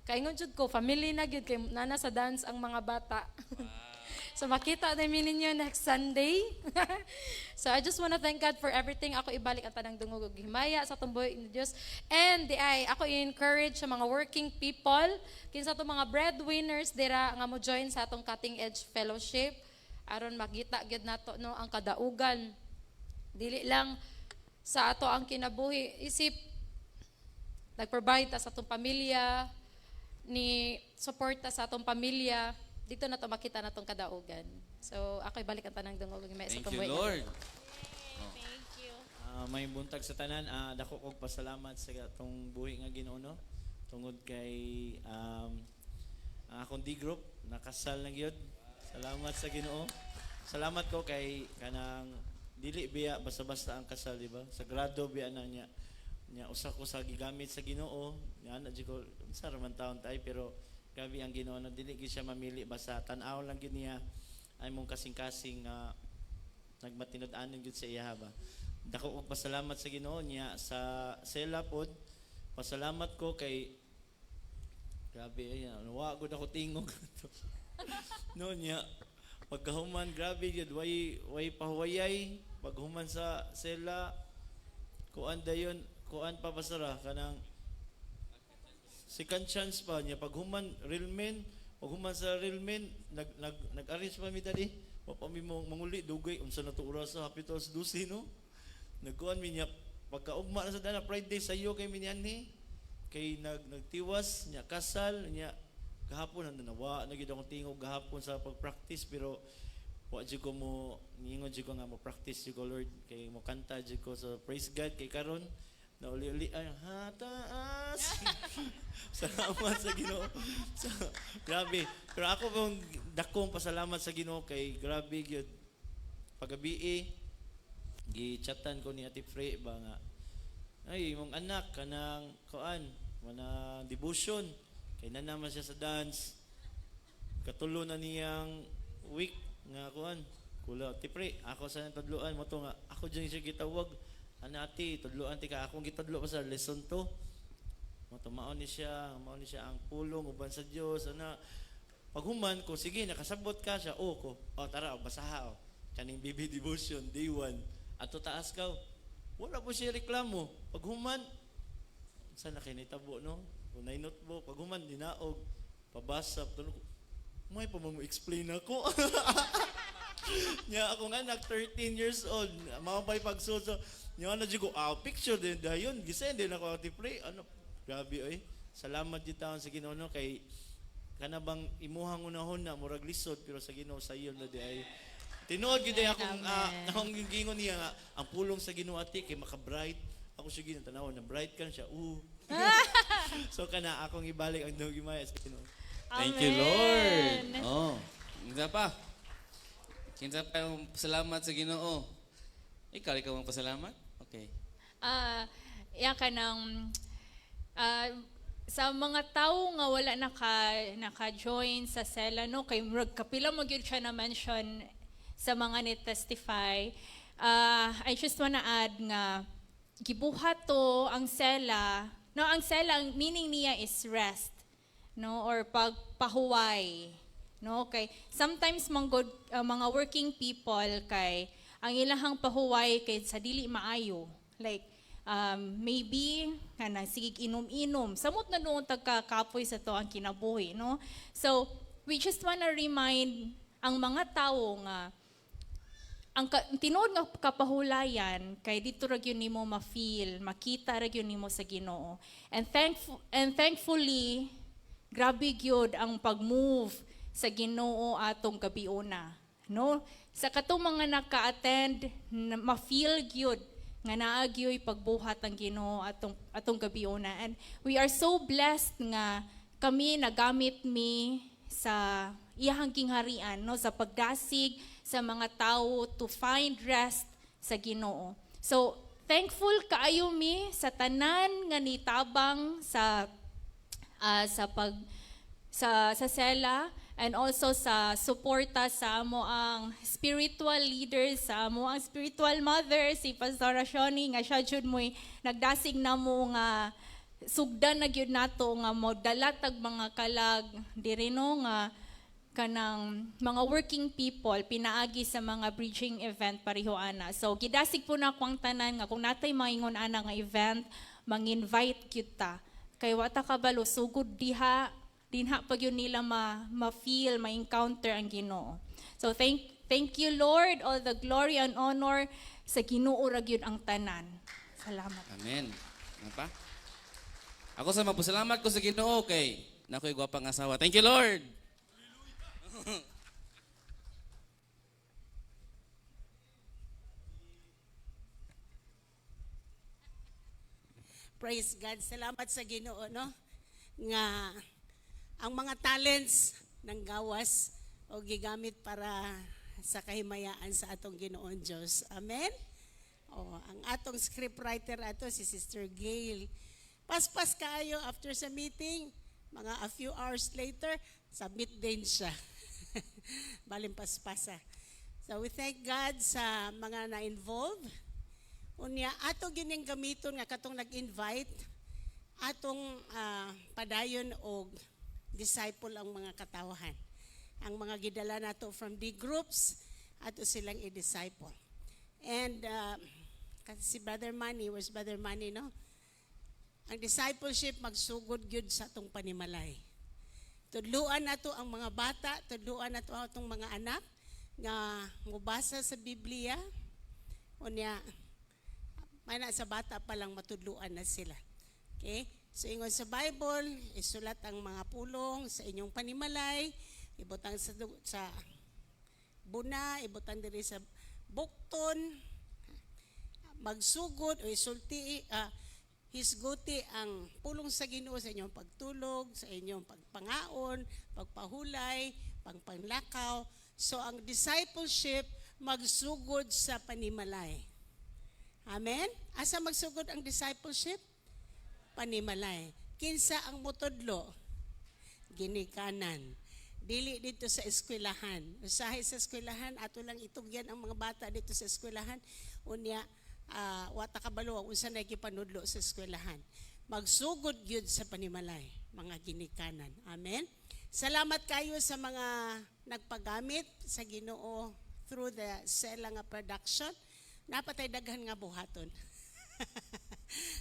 Kaingon jud ko family na gyud kay nana sa dance ang mga bata. So makita na mi ninyo next Sunday. So I just wanna thank God for everything. Ako ibalik ang tanang dungog ug himaya sa atong buhi ni Dios. And di ay ako i-encourage sa mga working people, kinsa atong mga breadwinners dira nga mo join sa atong Cutting Edge Fellowship aron makita gyud nato, no, ang kadaugan. Dili lang sa ato ang kinabuhi, isip nag-provide ta sa atong pamilya, ni support ta sa atong pamilya, dito na to makita na tong kadaugan. So, ako ibalik ang tanang dungog ug himaya sa Thank atong you, buhi. Lord. Thank you. May buntag sa tanan, dako kog pasalamat sa atong buhi nga Ginoo, no? Tungod kay ang akong D group nakasal na gyud. Salamat sa Ginoo. Salamat ko kay kanang dili biya basta-basta ang kasal, di ba? Sagrado biya na niya. Nya usa ko sa gigamit sa Ginoo, nya na jud ko unsa ra man taon tay, pero grabe ang Ginoo, no, dili gyud siya mamili, basta tan-aw lang gyud niya ay mong kasing-kasing nga nagmatinud-anon gyud sa iya ba. Dako kog pasalamat sa Ginoo niya sa sela pod. Pasalamat ko kay grabe ay wa gud ako tingog no niya. Pagkahuman, grabe gyud, way pahuwayay paghuman sa sela, kuan dayon, kuan pa pasara kanang second chance pa niya. Paghuman real men, paghuman sa real men, nag nag nag-arrange pa mi dali, wa pa mi mo manguli, dugay unsa na to oras, hapit alas 12, no. Nagkuan mi niya pagkaugma na sa dana Friday, sayo kay mi nianhi kay nagtiwas niya, kasal niya gahapon. Ang nawa na gyud akong tingog gahapon sa pag-practice, pero wa jud ko mo ningon jud ko nga mo practice jud ko, Lord, kay mo kanta jud ko. So praise God kay karon nauli-uli ay hataas. Salamat sa Ginoo. So, grabe. Pero ako kung dakong pasalamat sa Ginoo kay grabe gyud. Pagabi eh, gi-chatan ko ni Ate Fre ba nga ay imong anak kanang kuan mana devotion kay na naman siya sa dance, katulo na niyang week nga kuan kula. Ate Fre, ako sa tudloan mo to nga ako dyan siya gitawag ana, ate, tudloan ti ka. Akong gitudlo pa sa lesson 2 mo to, mao ni siya ang pulong uban sa Dios ana. Paghuman ko, sige, nakasabot ka siya o ko, oh tara, oh, basaha, oh kaning BB devotion day 1 ato taas ka. Wala po siya reklamo. Paghuman, saan na kinitabo, no, kung nay notebook, paghuman dinaog pabasa tulo ko, may pa mo explain ako nya. Akong anak 13 years old, mao pa'y pagsuso nya ano jud ko, picture din dayon gisend din ako, Ate Pre, ano, grabe oy. Salamat jud taon sa Ginoo, no, kay kana bang imuhang unahon na murag lisod, pero sa Ginoo sayon na di ay tinuod gyud ay akong gingon niya nga ang pulong sa Ginoo, ate, kay maka-bright ako siya ginoo, tanaw na bright kan siya. So kana akong ibalik ang himaya sa Ginoo. Thank you, Lord. Oh, kinsa pa? Kinsa pa yung pasalamat sa Ginoo? Ikaw ang pasalamat? Okay. Ya kanang sa mga tao nga wala naka-join sa sela, no, kay murag kapila mo gyud siya na mention sa mga ni testify. I just wanna add nga gibuhat to ang sela, no. Ang sela, ang meaning niya is rest, no, or pagpahuway, no, kay sometimes manggod mga working people kay ang ilahang pahuway kay sa dili maayo, like maybe kanang sige inom-inom, samot na noon tagkakapoy sa to ang kinabuhi, no. So we just wanna remind ang mga tao nga ang tinuod nga kapahulayan kay dito ra gyud nimo ma-feel, makita ra gyud nimo sa Ginoo. And thankfully, grabe gyud ang pag-move sa Ginoo atong gabiuna, no? Sa katong mga naka-attend, ma-feel gyud nga naa gyoy pagbuhat ang Ginoo atong gabiuna. And we are so blessed nga kami nagamit mi sa iyahang gingharian, no, sa pagdasig sa mga tao to find rest sa Ginoo. So thankful kaayo mi sa tanan nga nitabang sa pag sa sela and also sa suporta sa amo ang spiritual leaders, sa amo ang spiritual mother, si Pastora Shoni, nga siya jud mo'y nagdasig namo nga sugdan na gyud nato nga modala tag mga kalag diri, no, nga kanang mga working people pinaagi sa mga bridging event pareho ana. So gidasig po na ang tanan nga kung natay maingon ana nga event, mang-invite gyud ta. Kay wa ta kabalo, sugod diha dinha pag yun nila ma ma-feel, ma-encounter ang Ginoo. So thank you, Lord, all the glory and honor sa Ginoo ra gyud ang tanan. Salamat. Amen. Ano pa? Ako sa magpasalamat ko sa Ginoo kay nakoy gwapang asawa. Thank you, Lord. Praise God. Salamat sa Ginoo, no? Nga ang mga talents ng gawas o gigamit para sa kahimayaan sa atong Ginoon Diyos. Amen? Oh, ang atong scriptwriter ato si Sister Gail. Paspas kaayo after sa meeting, mga a few hours later, submit din siya. Balin paspasa. So we thank God sa mga na-involve. Unya ato gining gamiton nga katong nag-invite atong padayon og disciple ang mga katawahan. Ang mga gidala nato from the groups ato silang i-disciple. And kasi si Brother Manny, where's Brother Manny, no? Ang discipleship magsugod gyud sa atong panimalay. Tudluan nato ang mga bata, tudluan nato ang atong mga anak nga mobasa sa Biblia. Unya, mana sa bata pa lang matudluan na sila. Okay? So ingon sa Bible, isulat ang mga pulong sa inyong panimalay, ibutang sa buna, ibutang diri sa bukton, magsugod o isulti, hisguti ang pulong sa Ginoo sa inyong pagtulog, sa inyong pagpangaon, pagpahulay, pagpanglakaw. So ang discipleship magsugod sa panimalay. Amen? Asa magsugod ang discipleship? Panimalay. Kinsa ang mutudlo? Ginikanan. Dili dito sa eskwelahan. Usahay sa eskwelahan, ato lang itugyan ang mga bata dito sa eskwelahan. Unya, wa ta kabalo ang unsa na gipanudlo sa eskwelahan. Magsugod gyud sa panimalay, mga ginikanan. Amen. Salamat kayo sa mga nagpagamit sa Ginoo through the Sela nga production. Napatay daghan nga buhaton.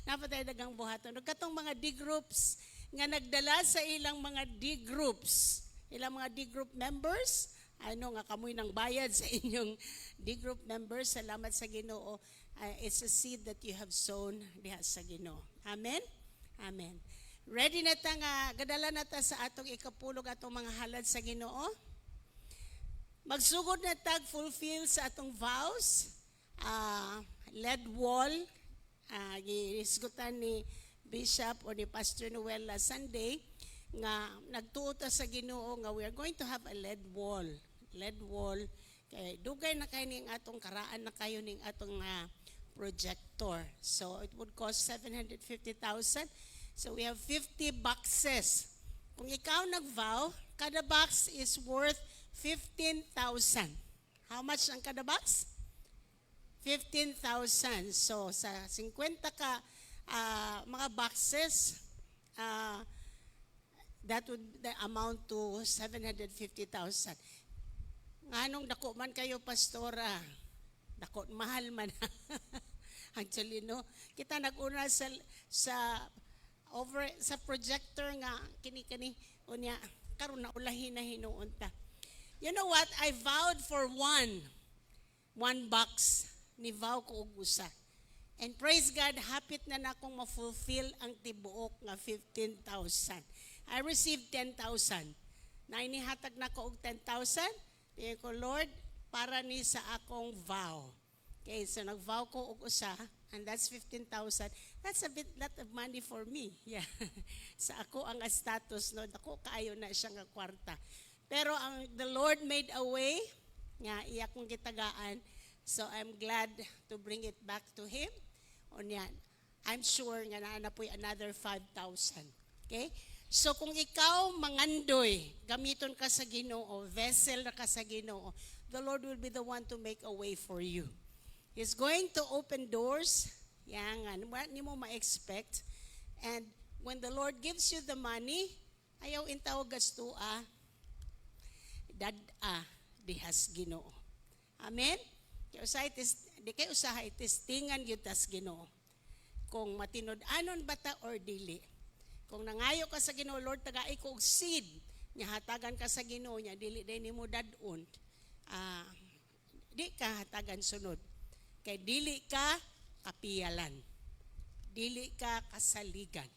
Napatay daghang buhaton. Ug katong mga D groups nga nagdala sa ilang mga D groups, ilang mga D group members, ano nga kamoy ng bayad sa inyong D group members. Salamat sa Ginoo. It's a seed that you have sown diha sa Ginoo. Amen. Amen. Ready na ta nga gadala na ta sa atong ikapulog, atong mga halad sa Ginoo. Magsugod na tag fulfill sa atong vows. LED wall gihisgutan ni Bishop o ni Pastor Noel last Sunday nga nagtuo ta sa Ginoo nga we are going to have a LED wall. LED wall kay dugay na kay ning atong karaan na kayo ning atong projector. So it would cost 750,000. So we have 50 boxes. Kung ikaw nag-vow, kada box is worth 15,000. How much ang kada box? 15,000. So sa 50 ka mga boxes, that would amount to 750,000. Nganong dako man kayo, pastora? Dako, mahal man. Actually, no? Kita nag-una sa over sa projector nga kini kani, unya karon na ulahin na hinuon ta. You know what? I vowed for one box. Ni vow ko og usa. And praise God, hapit na na akong ma-fulfill ang tibuok nga 15,000. I received 10,000. Na inihatag na ko og 10,000. Tiyan ko, "Lord, para ni sa akong vow." Okay, so nag-vow ko og usa, and that's 15,000. That's a bit lot of money for me. Yeah. Sa ako ang status, no, dako kaayo na siya nga kwarta. Pero ang the Lord made a way nga iya kong gitagaan. So I'm glad to bring it back to Him. Unya, I'm sure nga naa na po'y another 5,000. Okay? So kung ikaw mangandoy, gamiton ka sa Ginoo, vessel na ka sa Ginoo, the Lord will be the one to make a way for you. He's going to open doors. Yan, wa nimo ma-expect. And when the Lord gives you the money, ayaw intaw gastua, dad-a dihas Ginoo. Amen? Kay usahay di kay usahay testingan gyud tas Ginoo. Kung matinud-anon ba ta or dili. Kung nangayo ka sa Ginoo, "Lord, tagai ko og seed," nya hatagan ka sa Ginoo nya dili day nimo dad-on. Di ka hatagan sunod. Kay dili ka kapiyalan. Dili ka kasaligan.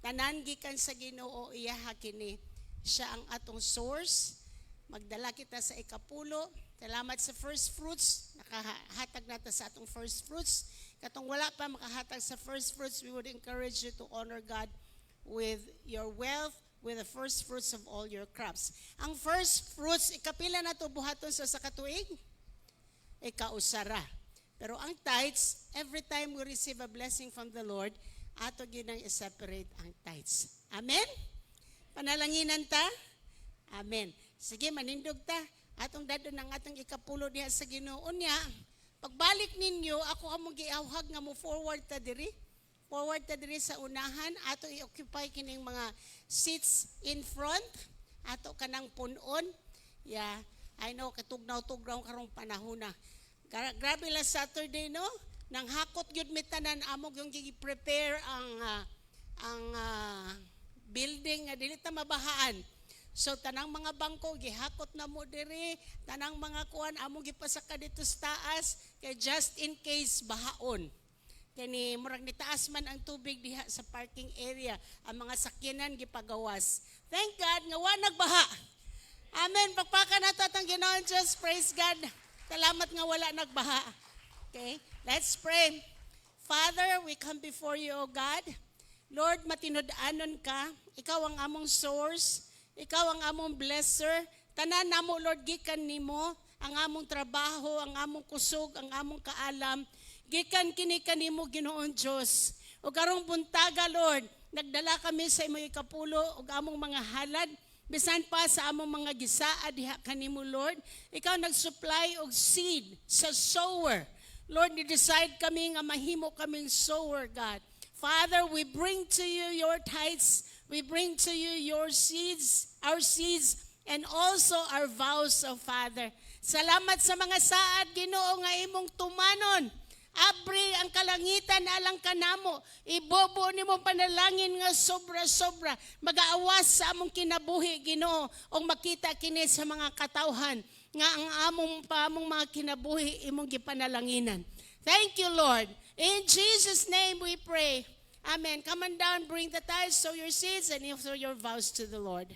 Tanan gikan sa Ginoo, iyaha kini. Siya ang atong source. Magdala kita sa ikapulo. Salamat sa first fruits. Nakahatag nata sa atong first fruits. Katong wala pa makahatag sa first fruits, we would encourage you to honor God with your wealth, with the first fruits of all your crops. Ang first fruits, ikapila na to buhaton sa katuig? Ikausara. Pero ang tithes, every time we receive a blessing from the Lord, ato ginang i-separate ang tithes. Amen? Panalanginan ta? Amen. Sige, manindog ta. Atong dadon ang atong ikapulo diha sa Ginoo niya. Pagbalik ninyo, ako among giawhag nga mo forward ta diri. Forward ta diri sa unahan, ato i-occupy kining mga seats in front. Ato kanang punon. Yeah, I know katugnaw-tugnaw karong panahon na. Grabe last Saturday, no? Nang hakot gyud mi tanan, amo yung gi-prepare ang building nga dili ta mabahaan. So tanang mga bangko gihakot na mo diri, tanang mga kuan amo gipasaka dito sa taas kay just in case bahaon. Kani murag nitaas man ang tubig diha sa parking area, ang mga sakyanan gipagawas. Thank God nga wa nagbaha. Amen. Pakpakan nato atong Ginoong Diyos. Praise God. Salamat nga wala nagbaha. Okay, let's pray. Father, we come before you, O God. Lord, matinud-anon ka. Ikaw ang among source. Ikaw ang among blesser. Tanan namo, Lord, gikan nimo ang among trabaho, ang among kusog, ang among kaalam. Gikan kini kanimo, Ginoong Dios. O karong buntaga, Lord, nagdala kami sa imong ikapulo ug among mga halad. Bisan pa sa among mga gisaad diha kanimo, Lord. Ikaw nag-supply og seed sa sower. Lord, ni-decide kami nga mahimo kaming sower, God. Father, we bring to you your tithes. We bring to you your seeds, our seeds, and also our vows, O Father. Salamat sa mga saad, Ginoo, nga imong tumanon. Abri ang kalangitan alang kanamo. Ibobo nimo panalangin nga sobra-sobra. Magaawas sa among kinabuhi, Ginoo, ug makita kini sa mga katawhan nga ang among pamong mga kinabuhi imong gipanalanginan. Thank you, Lord. In Jesus' name we pray. Amen. Come on down, bring the tithes, sow your seeds, and sow your vows to the Lord.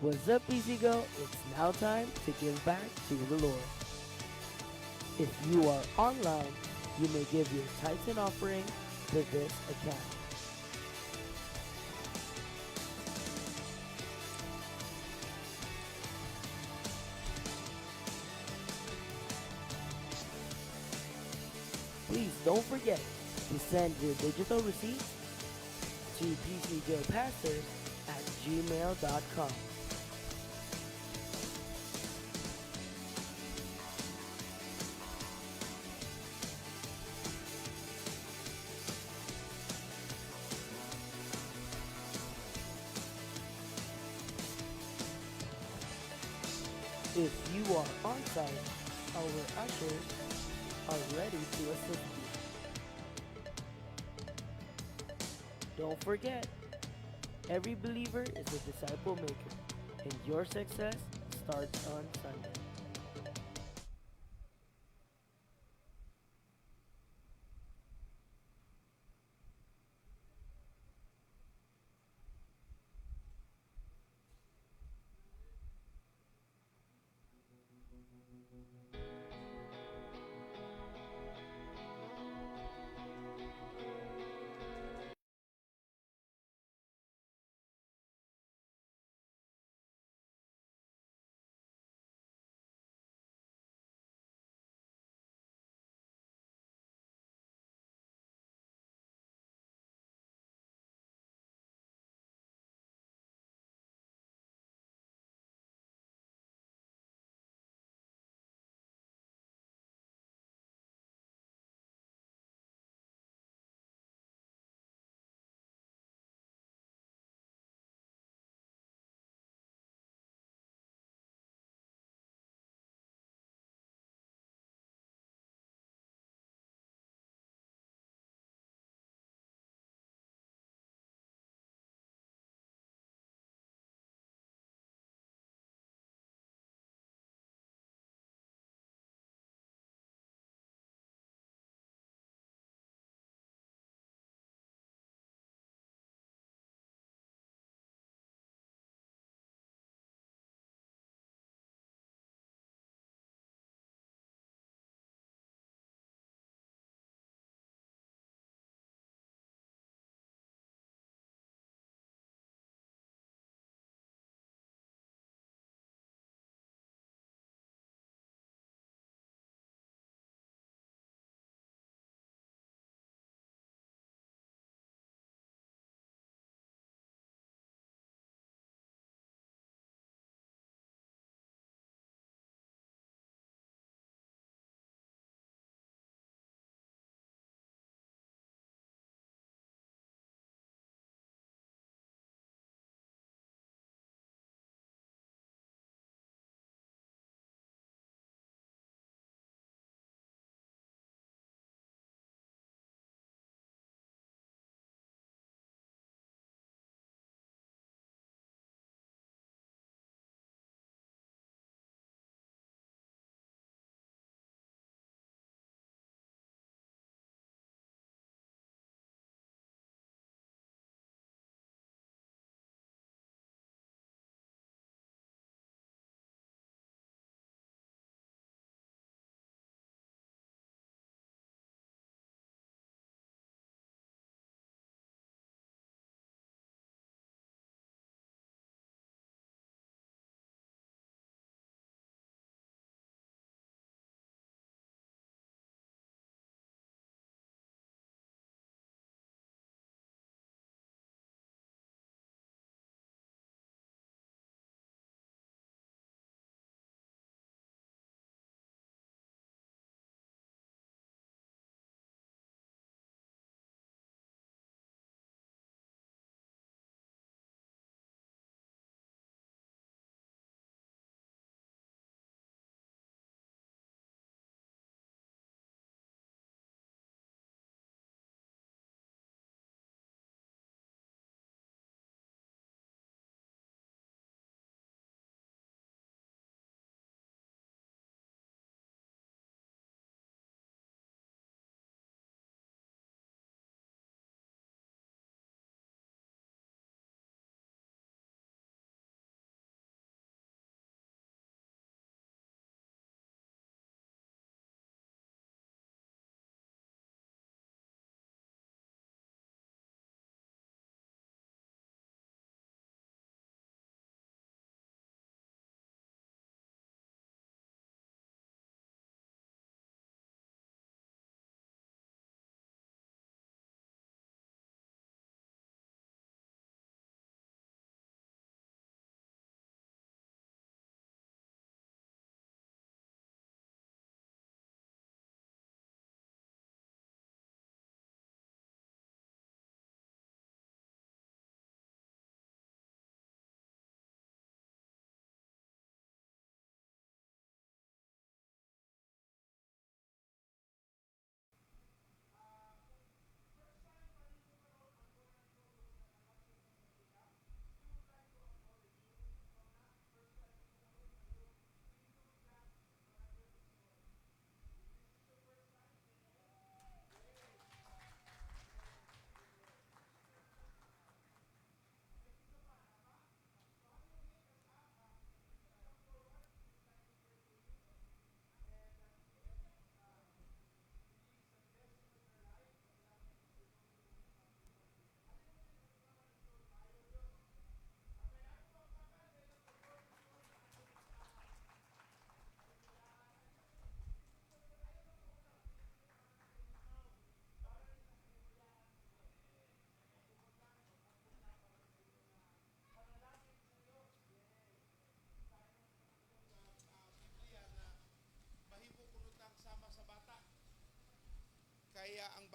What's up, PCGO? It's now time to give back to the Lord. If you are online, you may give your tithes and offering to this account. Please don't forget to send your digital receipts to pcgopastors@gmail.com. If you are on site, our ushers are ready to assist you. Don't forget, every believer is a disciple maker, and your success starts on Sunday.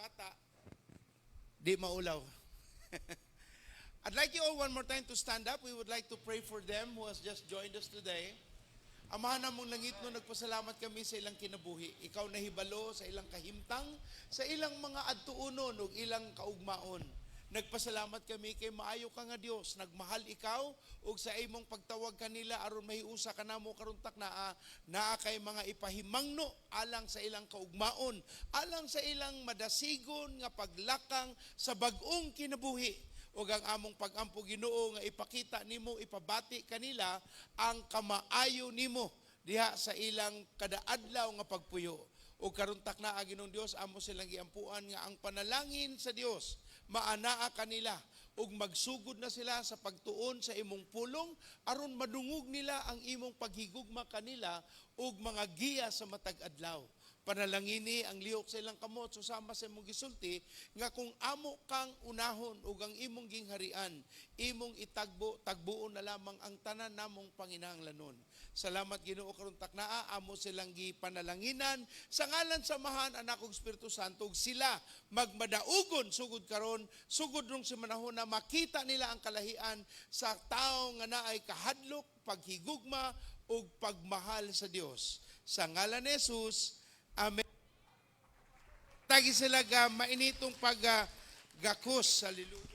bata, di maulaw. I'd like you all one more time to stand up. We would like to pray for them who has just joined us today. Amahan namong langit no, nagpasalamat kami sa ilang kinabuhi. Ikaw nahibalo sa ilang kahimtang, sa ilang mga adtuonon ug ilang kaugmaon. Nagpasalamat kami kay maayo ka nga Dios, nagmahal ikaw ug sa imong pagtawag kanila aron mahiusa kanamo karon taknaa, naa kay mga ipahimangno alang sa ilang kaugmaon, alang sa ilang madasigon nga paglakang sa bag-ong kinabuhi. Ug ang among pagampo, Ginoo, nga ipakita nimo, ipabati kanila ang kamaayo nimo diha sa ilang kadaadlaw nga pagpuyo. Ug karon taknaa, Ginoong Dios, amo silang giampuan nga ang panalangin sa Dios maanaa kanila ug magsugod na sila sa pagtuon sa imong pulong aron madungog nila ang imong paghigugma kanila ug mga giya sa matag adlaw. Panalangini ang lihok sa ilang kamot susama sa imong gisulti nga kung amo kang unahon ug ang imong gingharian, imong itagbo, tagbuon na lamang ang tanan namong panginahanglanon. Salamat, Ginoo. Karon taknaa amo silang gipanalanginan sa ngalan sa Amahan, Anak ug Espiritu Santo, ug sila magmadaugon sugod karon, sugod rong si manahon na makita nila ang kalahian sa tawo nga naay kahadlok, paghigugma ug pagmahal sa Dios. Sa ngalan ni Jesus. Amen. Tagi sila ga mainitong paggakos. Hallelujah.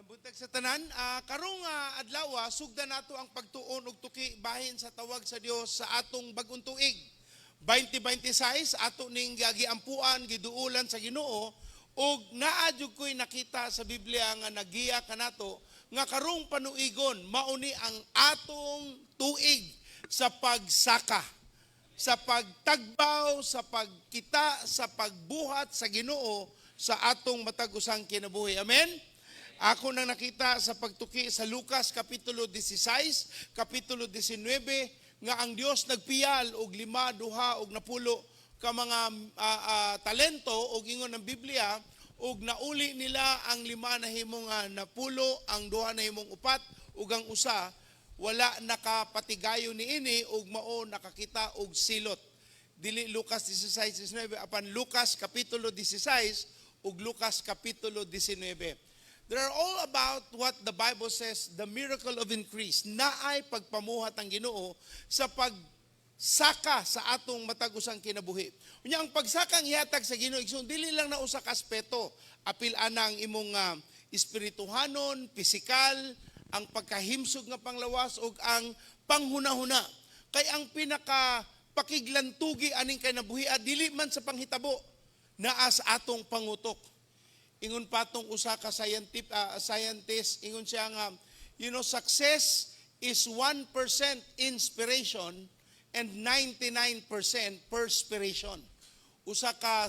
Buntag sa tanan, karong adlaw, sugdan nato ang pagtuon og tuki bahin sa tawag sa Dios sa atong bag-ong tuig. 2026 ato ning giampuan, giduulan sa Ginoo, ug naa jud ko'y nakita sa Biblia nga nagiya kanato nga karong panuigon mauni ang atong tuig sa pagsaka, sa pagtagbaw, sa pagkita, sa pagbuhat sa Ginoo sa atong matag usang kinabuhi. Amen. Ako nang nakita sa pagtuki sa Lucas Kapitulo 16, Kapitulo 19, nga ang Dios nagpiyal og lima, duha og napulo ka mga talento, og ingon ng Biblia og nauli nila ang lima na himong napulo, ang duha na himong upat ug ang usa wala nakapatigayo niini ug mao nakakita og silot. Dili Lucas 16:19 apan Lucas Kapitulo 16 ug Lucas Kapitulo 19. They are all about what the Bible says, the miracle of increase. Naay pagpamuhat ang Ginoo sa pagsaka sa atong matag usang kinabuhi. Unya ang pagsaka ang ihatag sa Ginoo, igsoon, dili lang na usa ka aspeto. Apil ana ang imong espirituhanon, pisikal, ang pagkahimsog nga panglawas ug ang panghunahuna. Kay ang pinaka pakiglantugi aning kinabuhi dili man sa panghitabo, naa sa atong pangutok. Ingon patong usa ka scientist, ingon siya nga, success is 1% inspiration and 99% perspiration. Usa ka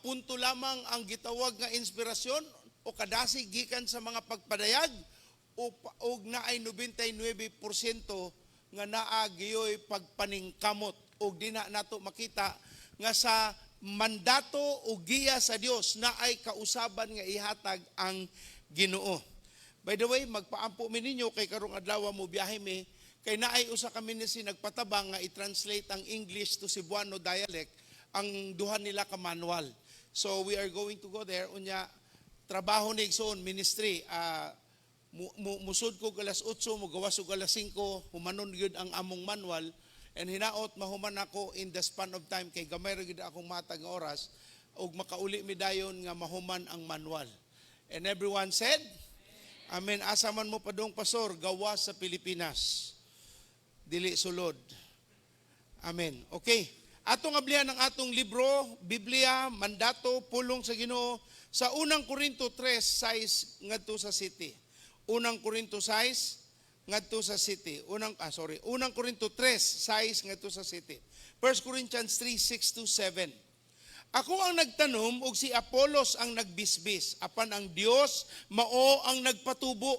punto lamang ang gitawag nga inspirasyon o kadasig gikan sa mga pagpadayag o naay 99% nga naa giyoy pagpaningkamot og dina nato makita nga sa mandato o giya sa Dios na ay kausaban nga ihatag ang Ginoo. By the way, magpaampo mi ninyo kay karong adlaw mo biyahe mi kay naay usa ka ministry nagpatabang nga i-translate ang English to Cebuano dialect ang duha nila ka manual. So we are going to go there unya trabaho ni igsoon ministry. Musud ko alas 8, mugawas og alas 5, humanon gyud ang among manual. And hinaot mahuman ako in the span of time kay gamay ra gyud akong matag nga oras ug makauli mi dayon nga mahuman ang manual. And everyone said, Amen. Asa man mo padung, pastor, gawa sa Pilipinas. Dili sulod. Amen. Okay. Atong ablihan ang atong libro, Biblia, mandato, pulong sa Ginoo sa Unang Korinto 3:6 ngadto sa city. Unang Korinto 6 ngadto sa 7. Unang ah sorry, Unang Korinto 3:6 ngadto sa 7. 1 Corinthians 3:6 to 7. Ako ang nagtanom ug si Apolos ang nagbisbis, apan ang Dios mao ang nagpatubo.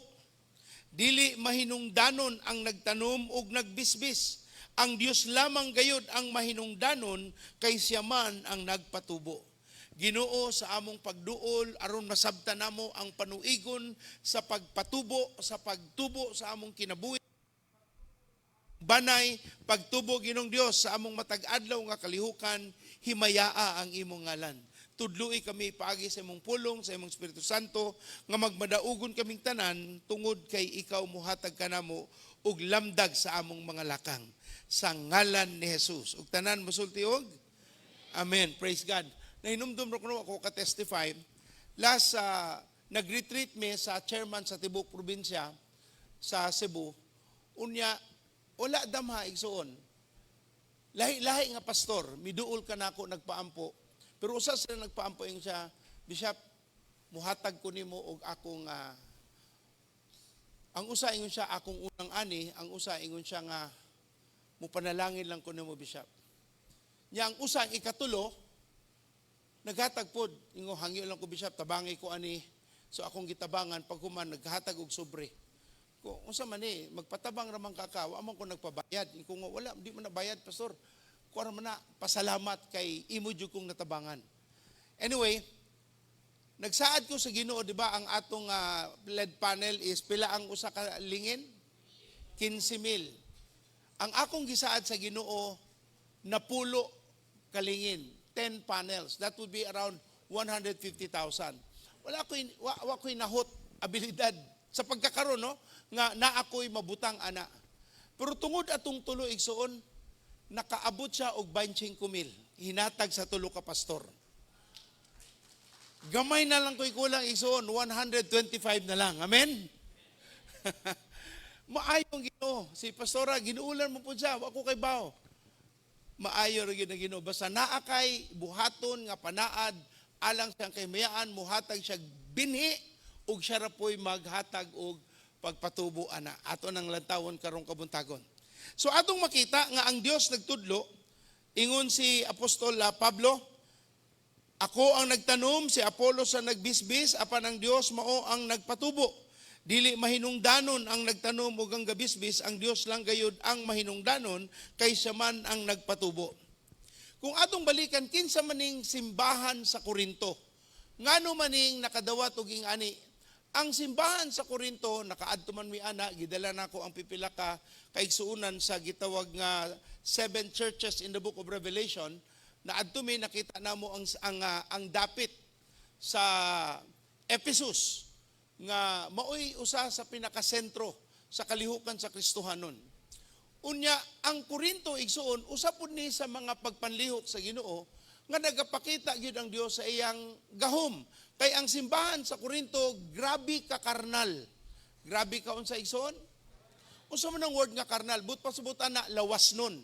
Dili mahinungdanon ang nagtanom ug nagbisbis. Ang Dios lamang gayud ang mahinungdanon kay siya man ang nagpatubo. Ginoo, sa among pagduol aron masabtan namo ang panuigon sa pagpatubo, sa pagtubo sa among kinabuhi. Banay, pagtubo, Ginoong Dios, sa among matag adlaw nga kalihukan, himayaa ang imong ngalan. Tudloi kami paagi sa imong pulong, sa imong Espiritu Santo, nga magmadaugon kaming tanan tungod kay ikaw muhatag kanamo og lamdag sa among mga lakang. Sa ngalan ni Jesus. Ug tanan mosulti og Amen. Praise God. Nahinumdum ra kuno ako ka-testify. Last nag-retreat mi sa chairman sa tibok probinsya sa Cebu. Unya wala damha, igsuon. Lahi-lahi nga pastor, miduol ka nako nagpaampo. Pero usa sila nagpaampo, ingon siya, "Bishop, muhatag ko nimo og akong ang usa ingon siya, akong unang ani, ang usa ingon siya nga mupanalangin lang ko nimo, Bishop." Nya ang usa, ang ikatulo, naghatag pod, ingo, "Hangyo lang ko, Bishop, tabangi ko ani." So akong gitabangan, paghuman naghatag og sobre. Ko, unsa man ni, magpatabang ra man ka ka, wa man ko nagpabayad. Ingon ko nga, "Wala, di man nabayad, pastor. Kuha man na, pasalamat kay imo jud kong natabangan." Anyway, nagsaad ko sa Ginoo, di ba, ang atong LED panel is pila ang usa ka lingin? 15 mil. Ang akong gisaad sa Ginoo, 10 kalingin, 10 panels. That would be around 150,000. Wala ko'y wa ko'y nahot abilidad sa pagkakaroon, no, nga naa ko'y mabutang ana. Pero tungod atong tulo, igsuon, nakaabot siya og 25 mil hinatag sa tulo ka pastor. Gamay na lang ko'y kulang, igsuon, 125 na lang. Amen. Maayong Ginoo. Si pastora ginuulan mo po siya, wa ko kay bao. Maayo ra gyud ang Ginoo basta naa kay buhaton nga panaad alang sa kahimayaan, muhatag siya binhi ug siya ra po'y maghatag og pagpatubo ana. Ato nang lantawon karong kabuntagon. So atong makita nga ang Dios nagtudlo, ingon si Apostol Pablo, "Ako ang nagtanom, si Apolos ang nagbisbis, apan ang Dios mao ang nagpatubo. Dili mahinungdanon ang nagtanom ug ang gabisbis, ang Dios lang gayud ang mahinungdanon kay siya man ang nagpatubo." Kung atong balikan, kinsa maning simbahan sa Korinto? Ngano maning nakadawat og ani? Ang simbahan sa Korinto, nakaadto man mi ana, gidala nako ang pipila ka kaigsuonan sa gitawag nga seven churches in the Book of Revelation. Na adto mi, nakita namo ang dapit sa Ephesus nga maoy usa sa pinakasentro sa kalihukan sa Kristohanon. Unya ang Korinto, igsuon, usa pud ni sa mga pagpanlihok sa Ginoo nga nagapakita gyud ang Dios sa iyang gahom. Kay ang simbahan sa Korinto grabe ka karnal. Grabe ka unsa, igsuon? Unsa man ang word nga karnal? But pasubutan na lawas nun.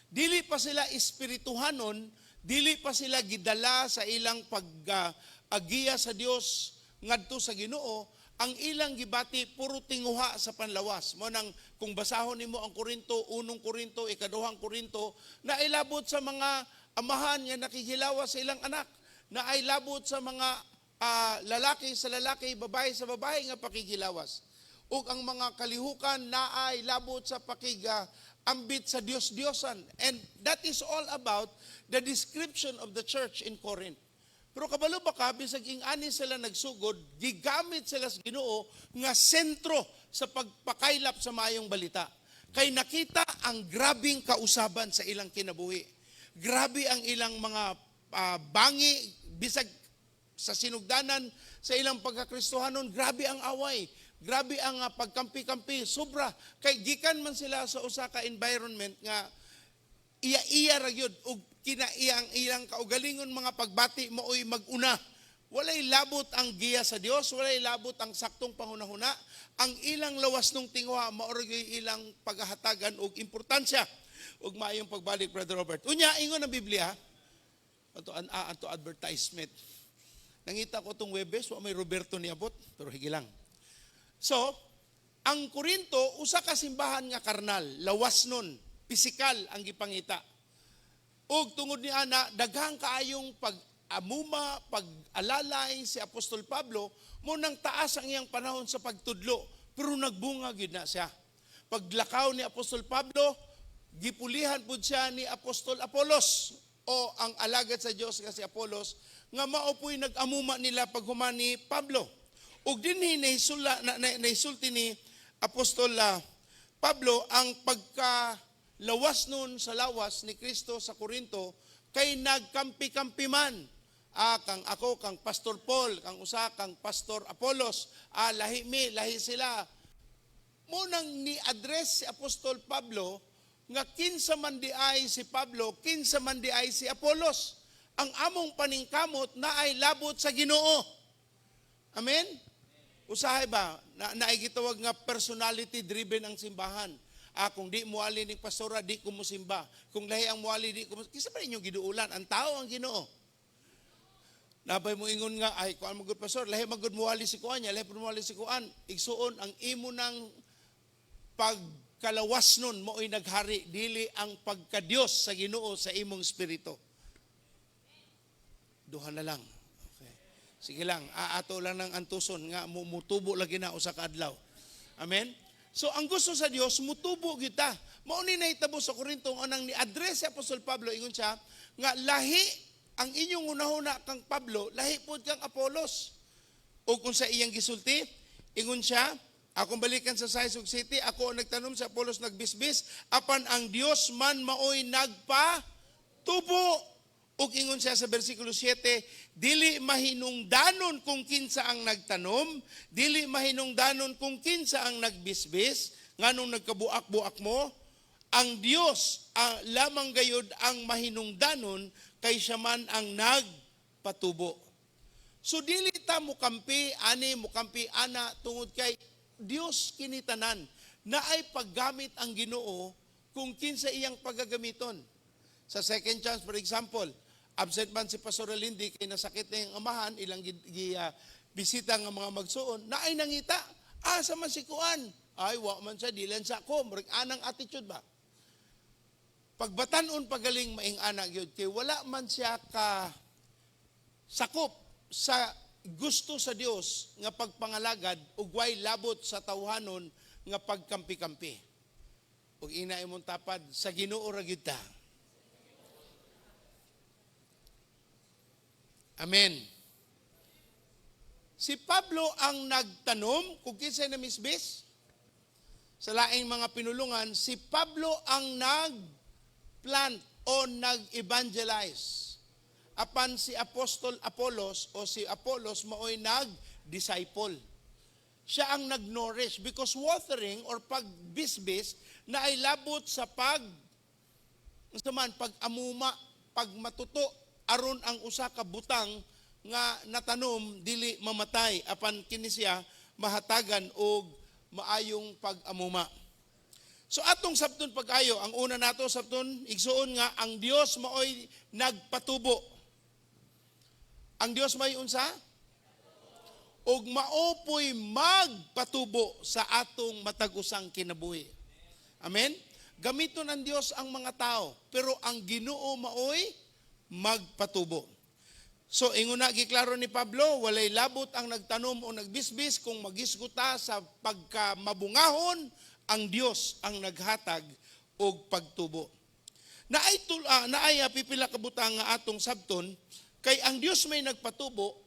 Dili pa sila espirituhanon, dili pa sila gidala sa ilang pag-agiya sa Dios ngadto sa Ginoo. Ang ilang gibati puro tinguha sa panlawas. Mo nang kung basahon nimo ang Korinto, Unong Korinto, Ikaduhang Korinto, na ilabot sa mga amahan nga nakihilawas sa ilang anak, na ay labot sa mga lalaki sa lalaki, babae sa babae nga pakikilawas. Ug ang mga kalihukan na ay labot sa pakiga ambit sa Dios-Diosan. And that is all about the description of the church in Corinth. Pero kabalo ba ka, bisag ing-ani sila nagsugod, gigamit sila sa Ginoo nga sentro sa pagpakaylap sa maayong balita. Kay nakita ang grabing kausaban sa ilang kinabuhi. Grabe ang ilang mga bangi, bisag sa sinugdanan sa ilang pagkakristohanon, grabe ang away. Grabe ang pagkampi-kampi, sobra. Kay gikan man sila sa usa ka environment nga iya-iya ra gyud ug kinaiyang ilang kaugalingon mga pagbati maoy mag-una. Walay labot ang giya sa Dios, walay labot ang saktong panghunahuna. Ang ilang lawas nung tinguha mao ra gyud ilang paghahatagan og importansya. Ug maayong pagbalik, Brother Robert. Unya ingon ang Biblia, ato an ato advertisement. Nangita ko tong Webes, wa may Roberto niabot, pero higi lang. So, Ang Korinto usa ka simbahan nga karnal, lawas nun, pisikal ang gipangita. Ug tungod ni ana daghang kaayong pag-amuma, pag-alalay si Apostol Pablo, mo nang taas ang iyang panahon sa pagtudlo, pero nagbunga gyud na siya. Paglakaw ni Apostol Pablo, gipulihan pud siya ni Apostol Apolos o ang alagad sa Dios nga si Apolos nga mao po'y nag-amuma nila paghuman ni Pablo. Ug dinhi nahisulti ni Apostol Pablo ang pagkalawas nun sa lawas ni Kristo sa Korinto kay nagkampi-kampi man. Kang ako, kang Pastor Paul, kang usa, kang Pastor Apolos, lahi mi, lahi sila. Munang ni-address si Apostol Pablo nga kinsa man di ay si Pablo, kinsa man di ay si Apolos. Ang among paningkamot na ay labot sa Ginoo. Amen? Usahay ba, naay gitawag nga personality driven ang simbahan. Kung di muali ning pastora, di ko musimba. Kung lahi ang muali, di ko musimba. Kinsa ba inyong giduulan? Ang tao ang Ginoo. Nabay mo ingon nga, ay, kuan magud pastor, lahi magud muali si kuan niya, lahi pud muali si kuan. Igsuon ang imo nang pagkalawas nun mo'y naghari, dili ang pagkadiyos sa Ginoo sa imong espiritu. Duha na lang. Okay. Sige lang, aato lang ng antuson nga mutubo lagi na usa ka adlaw. Amen? So ang gusto sa Dios mutubo kita. Mao ni nahitabo sa Korinto anang ni-address si Apostol Pablo, ingon siya nga lahi ang inyong hunahuna kang Pablo, lahi pod kang Apolos. O kung sa iyang gisulti, ingon siya, akong balikan sa Saysog City, ako ang nagtanom, si Apolos nagbisbis, apan ang Dios man maoy nagpatubo. Ug ingon siya sa bersikulo 7, dili mahinungdanon kung kinsa ang nagtanom, dili mahinungdanon kung kinsa ang nagbisbis, nganong nagkabuak-buak mo, ang Dios ang lamang gayod ang mahinungdanon kay siya man ang nagpatubo. So dili ta mukampi ani mukampi ana tungod kay Dios kinitanan na ay paggamit ang Ginoo kung kinsa iyang paggagamiton. Sa second chance, for example, absent man si Pastor Lindy kay nasakit na iyang amahan, ilang bisita nga mga magsuon, na ay nangita, asa man si Kuan? Ay, wa man siya, dilan sa ako. Murag anang attitude ba? Pagbatanon pagaling maing anak yun, kay wala man siya ka sakop sa gusto sa Dios nga pagpangalagad ug way labot sa tawhanon nga pagkampi-kampi. Ug ina imong tapad sa Ginoo ra gyud ta. Amen. Si Pablo ang nagtanom kung kinsay namisbis sa laing mga pinulungan, si Pablo ang nagplant o nag-evangelize. Apan si Apostol Apolos o si Apolos maoy nag-disciple. Siya ang nag-nourish because watering or pagbisbis na ay labot sa pag-amuma, pagmatuto, aron ang usa ka butang nga natanom dili mamatay apan kini siya mahatagan og maayong pag-amuma. So atong sabton pag-ayo, ang una nato sabton igsuon nga ang Dios maoy nagpatubo. Ang Dios may unsa? Og mao po'y magpatubo sa atong matag-usang kinabuhi. Amen? Gamiton ang Dios ang mga tao, pero ang Ginoo maoy magpatubo. So ingon na giklaro ni Pablo, walay labot ang nagtanom o nagbisbis kung magisguta sa pagkamabungahon, ang Dios ang naghatag og pagtubo. Naay pipila ka butang nga atong sabton kay ang Dios may nagpatubo,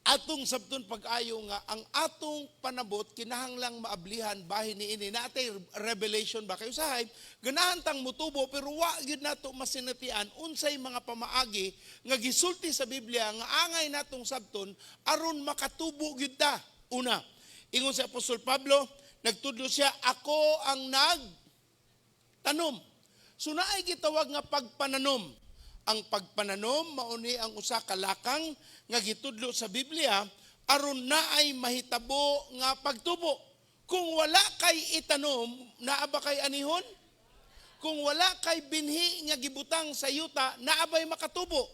atong sabton pag-ayo nga ang atong panabot kinahanglang maablihan bahin niini. Naatay revelation ba kayo sahay ganahan tang mutubo pero wa gyud nato masinatian unsay mga pamaagi nga gisulti sa Biblia nga angay natong sabton aron makatubo gyud ta. Una, ingon si Apostol Pablo, nagtudlo siya, ako ang nagtanom. So naay gitawag nga pagpananom. Ang pagpananom mauni ang usa ka lakang nga gitudlo sa Biblia aron naay mahitabo nga pagtubo. Kung wala kay itanom, naa ba kay anihon? Kung wala kay binhi nga gibutang sa yuta, naa bay makatubo?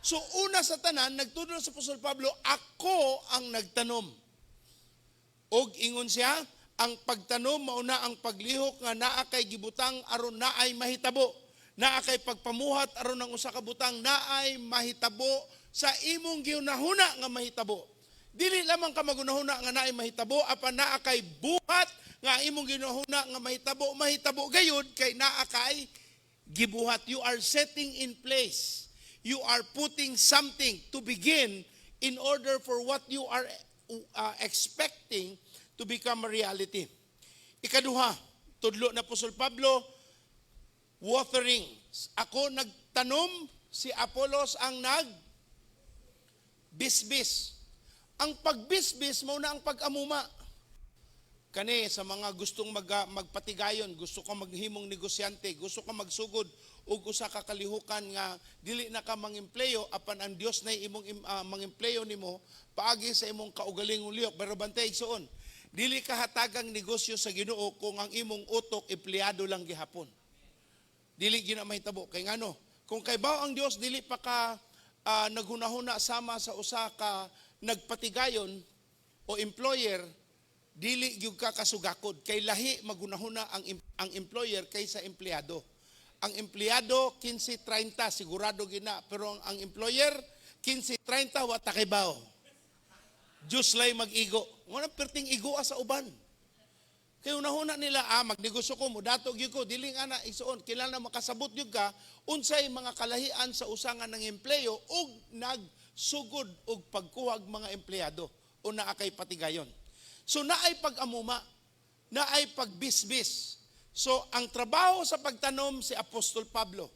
So una sa tanan, nagtudlo sa Apostol Pablo, ako ang nagtanom. Og ingon siya, ang pagtanom mauna ang paglihok nga naa kay gibutang aron naay mahitabo. Naa kay pagpamuhat aron ang usa ka butang naay mahitabo sa imong gihunahuna nga mahitabo. Dili lamang ka magunahuna nga naay mahitabo, apan naa kay buhat nga imong ginahuna nga mahitabo, mahitabo gayud kay naa kay gibuhat. You are setting in place. You are putting something to begin in order for what you are expecting to become a reality. Ikaduha, tudlo na Apostol Pablo, watering. Ako nagtanom, si Apolos ang nag bisbis. Ang pagbisbis mao na ang pag-amuma. Kani sa mga gustong magpatigayon, gusto ka maghimong negosyante, gusto ka magsugod og usa ka kalihukan nga dili na ka mangempleyo apan ang Dios na imong mangempleyo nimo paagi sa imong kaugalingong lihok. Pero bantay igsuon, dili ka hatagang negosyo sa Ginoo kung ang imong utok empleyado lang gihapon. Dili gyud na mahitabo kay ngano, kung kaybaw ang Dios dili pa ka naghunahuna sama sa usa ka nagpatigayon o employer, dili gyud ka kasugakod kay lahi magunahuna ang employer kaysa empleyado. Ang empleyado 15-30 sigurado gina, pero ang employer 15-30 wa ta kaybaw. Diyos lay mag-igo. Wala perting igo sa uban. Kay unahuna nila, magnegosyo ko, mudato gyud ko, dili nga na isuon, kinahanglan makasabot gyud ka unsay mga kalahian sa usa nga ng empleyo ug nagsugod og pagkuhag mga empleyado o naa kay patigayon. So naay pag-amuma, naay pagbisbis. So ang trabaho sa pagtanom si Apostol Pablo,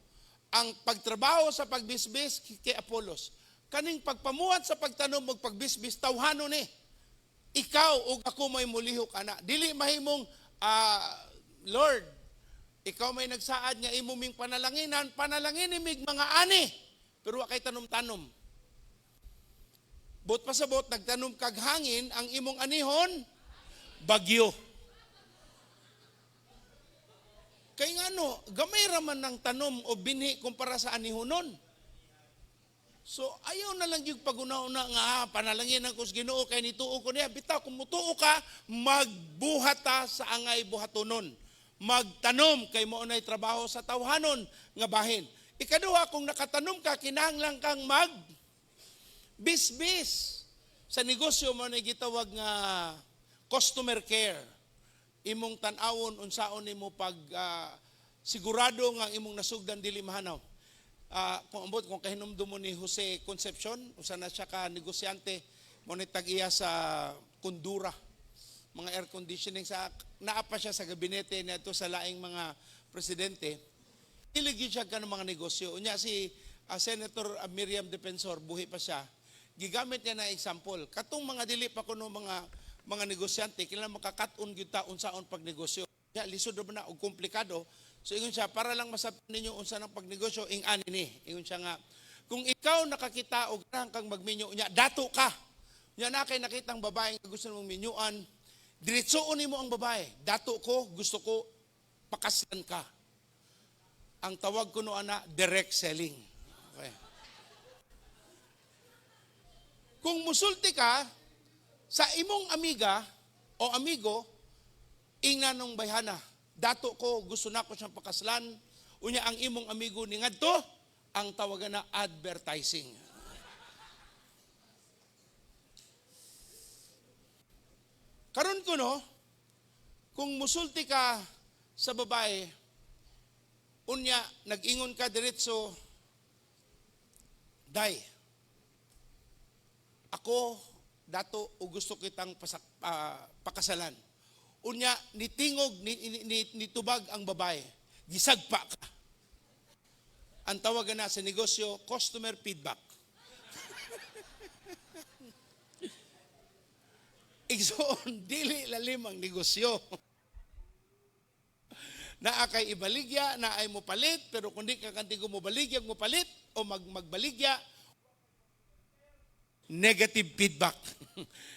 ang pagtrabaho sa pagbisbis kay Apolos. Kaning pagpamuhat sa pagtanom ug pagbisbis tawhanon ni. Ikaw ug ako may mulihok ana. Dili mahimong Lord, ikaw may nagsaad nga imo ming panalanginan, panalangin mig mga ani. Pero wa kay tanom-tanom. Bot pasabot, nagtanom kag hangin, ang imong anihon, bagyo. Kay ngano, gamay ra man ng tanom o binhi kumpara sa anihonon. So ayaw na lang yung paguna-una nga panalangin ang kus Ginoo kay nituo ko niya. Bitaw kung mutuo ka, magbuhat ta sa angay buhatonon. Magtanom kay mao nay trabaho sa tawhanon nga bahin. Ikaduha, kung nakatanom ka, kinahanglan kang mag bisbis. Sa negosyo mo na gitawag nga customer care. Imong tan-awon unsaon nimo pag sigurado nga imong nasugdan dili mahanaw. Kung ambot kung kahinumdum mo ni Jose Concepcion, usa na siya ka negosyante mo ni tag-iya sa Kondura, mga air conditioning, sa naa pa siya sa gabinete niadto sa laing mga presidente. Hilig gyud siya kanang mga negosyo. Unya si Senator Miriam Defensor, buhi pa siya. Gigamit niya na example. Katong mga dili pa kuno mga negosyante, kinahanglan makakat-on gyud ta unsaon pagnegosyo. Ya, lisod ra ba na og komplikado. So ingon siya, para lang masabtan ninyo unsa nang pagnegosyo, ing ani ni. Ingon siya nga, kung ikaw nakakita og ganahan kang magminyo, unya dato ka. Unya na kay nakitang babae nga gusto mong minyuan, diretsoon nimo ang babae. Dato ko, gusto ko pakaslan ka. Ang tawag ko no ana, direct selling. Okay. Kung musulti ka sa imong amiga o amigo, ingna nung bayhana, dato ko, gusto na ko siyang pakaslan. Unya ang imong amigo ni ngadto, ang tawagan na advertising. Karon ko no, kung musulti ka sa babae, unya nag-ingon ka diretso, day, ako dato o gusto kitang pakasalan. Unya nitingog nitubag ang babae, gisagpa ka. Ang tawagan na sa negosyo, customer feedback. Igsoon, dili lalim ang negosyo. Naa kay ibaligya, naay mo palit, pero kung di ka kantigo mo baligya, mo palit o magbaligya, negative feedback.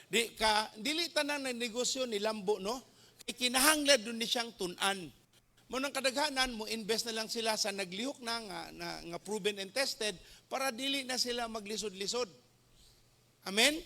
Di ka, dili tanan ng negosyo ni Lambo, no? Kay kinahanglan dun ni siyang tun-an. Mo nang kadaghanan, mo invest na lang sila sa naglihok na nga proven and tested para dili na sila maglisod-lisod. Amen?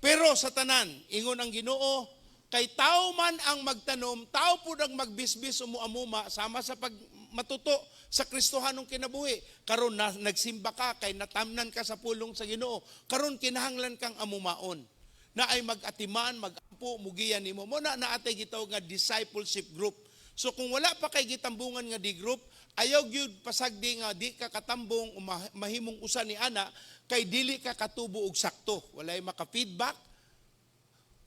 Pero sa tanan, ingon ang Ginoo, kay tao man ang magtanom, tao pud ang magbisbis o muamuma sama sa pag matuto sa Kristohanong kinabuhi. Karon na, nagsimba ka kay natamnan ka sa pulong sa Ginoo. Karon kinahanglan kang amumaon na ay mag-atiman, mag-ampo, mugiya nimo. Mo na naatay gitawag nga discipleship group. So kung wala pa kay gitambungan nga di group, ayaw gyud pasagdi nga di ka katambong o mahimong usa ni ana kay dili ka katubo og sakto. Walay maka-feedback,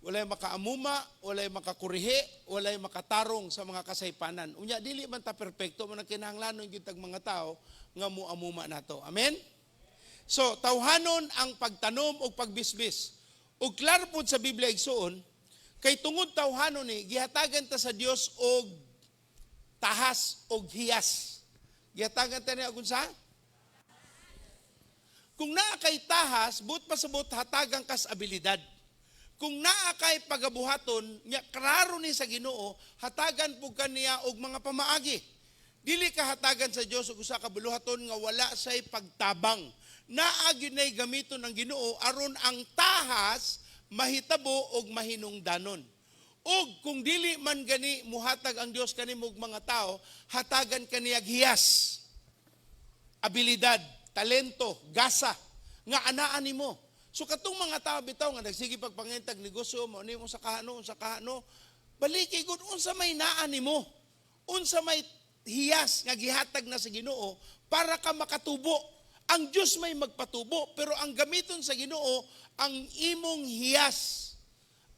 walay makaamuma, walay makakurihi, walay makatarong sa mga kasaypanan. Unya dili man ta perpekto, man ang kinahanglanon gyud tag mga tao nga muamuma nato. Amen? So, tawhanon ang pagtanom og pagbisbis. Ug klaro pud sa Biblia, igsuon, kay tungod tawhanon ni gihatagan ta sa Dios og tahas og hiyas. Gihatagan ta niya og unsa? Kung naa kay tahas, buot pasabot hatagan kas abilidad. Kung naa kay pagabuhaton, nya klaro ni sa Ginoo, hatagan pud kaniya og mga pamaagi. Dili ka hatagan sa Dios og usa ka buluhaton nga wala say pagtabang. Naa gyud nay gamiton ng Ginoo aron ang tahas mahitabo og mahinungdanon. Og kung dili man gani muhatag ang Dios kanimo og mga tao, hatagan kaniyag hiyas, abilidad, talento, gasa nga anaan nimo. So katong mga tao bitaw nga nagsige pagpangitag negosyo mo nimo sa kahano, sa kahano, baliki gud unsa may naa nimo. Unsa may hiyas nga gihatag na sa Ginoo para ka makatubo. Ang Dios may magpatubo, pero ang gamiton sa Ginoo ang imong hiyas,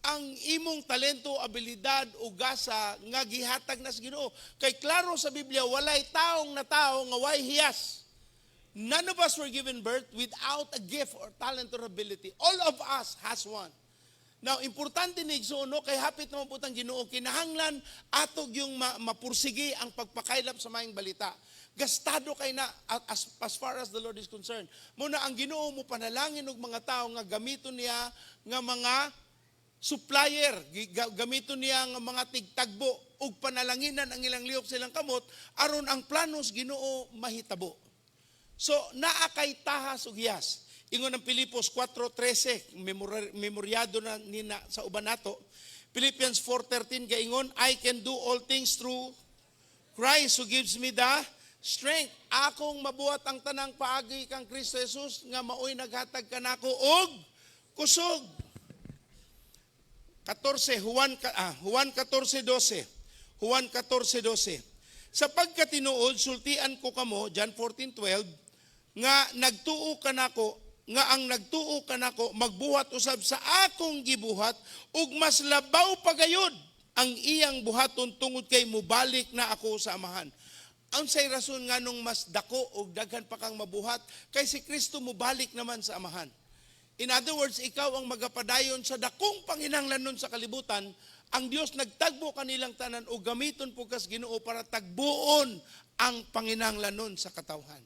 ang imong talento, abilidad o gasa nga gihatag na sa Ginoo. Kay klaro sa Biblia, walay taong na tao nga way hiyas. None of us were given birth without a gift or talent or ability. All of us has one. Now, importante ni igsuon, no, kay hapit naman po tang Ginoo, kinahanglan atog yung mapursige ang pagpakaylap sa maayong balita. Gastado kay na as far as the Lord is concerned. Muna ang Ginoo mo panalangin og mga tao nga gamiton niya nga mga supplier, gamiton niya nga mga tigtagbo ug panalanginan ang ilang lihok silang kamot aron ang planos Ginoo mahitabo. So naa kay tahas ug hiyas. Ingon ang Pilipos 4:13, memoryado na nina sa uban nato. Philippians 4:13 gaingon, "I can do all things through Christ who gives me the strength." Akong mabuhat ang tanang paagi kang Kristo Jesus nga maoy naghatag kanako og kusog. 14 Juan 14:12. Juan 14:12. "Sa pagkatinuod sultian ko kamo," John 14:12, "nga nagtuo kanako, nga ang nagtuo kanako magbuhat usab sa akong gibuhat ug mas labaw pa gayud ang iyang buhaton tungod kay mobalik na ako sa Amahan." Ang say rason nganong mas dako og daghan pa kang mabuhat, kay si Kristo mobalik naman sa Amahan. In other words, ikaw ang magapadayon sa dakong panginahanglanon sa kalibutan. Ang Dios nagtagbo kanilang tanan o gamiton po kas Ginoo para tagbuon ang panginahanglanon sa katawhan.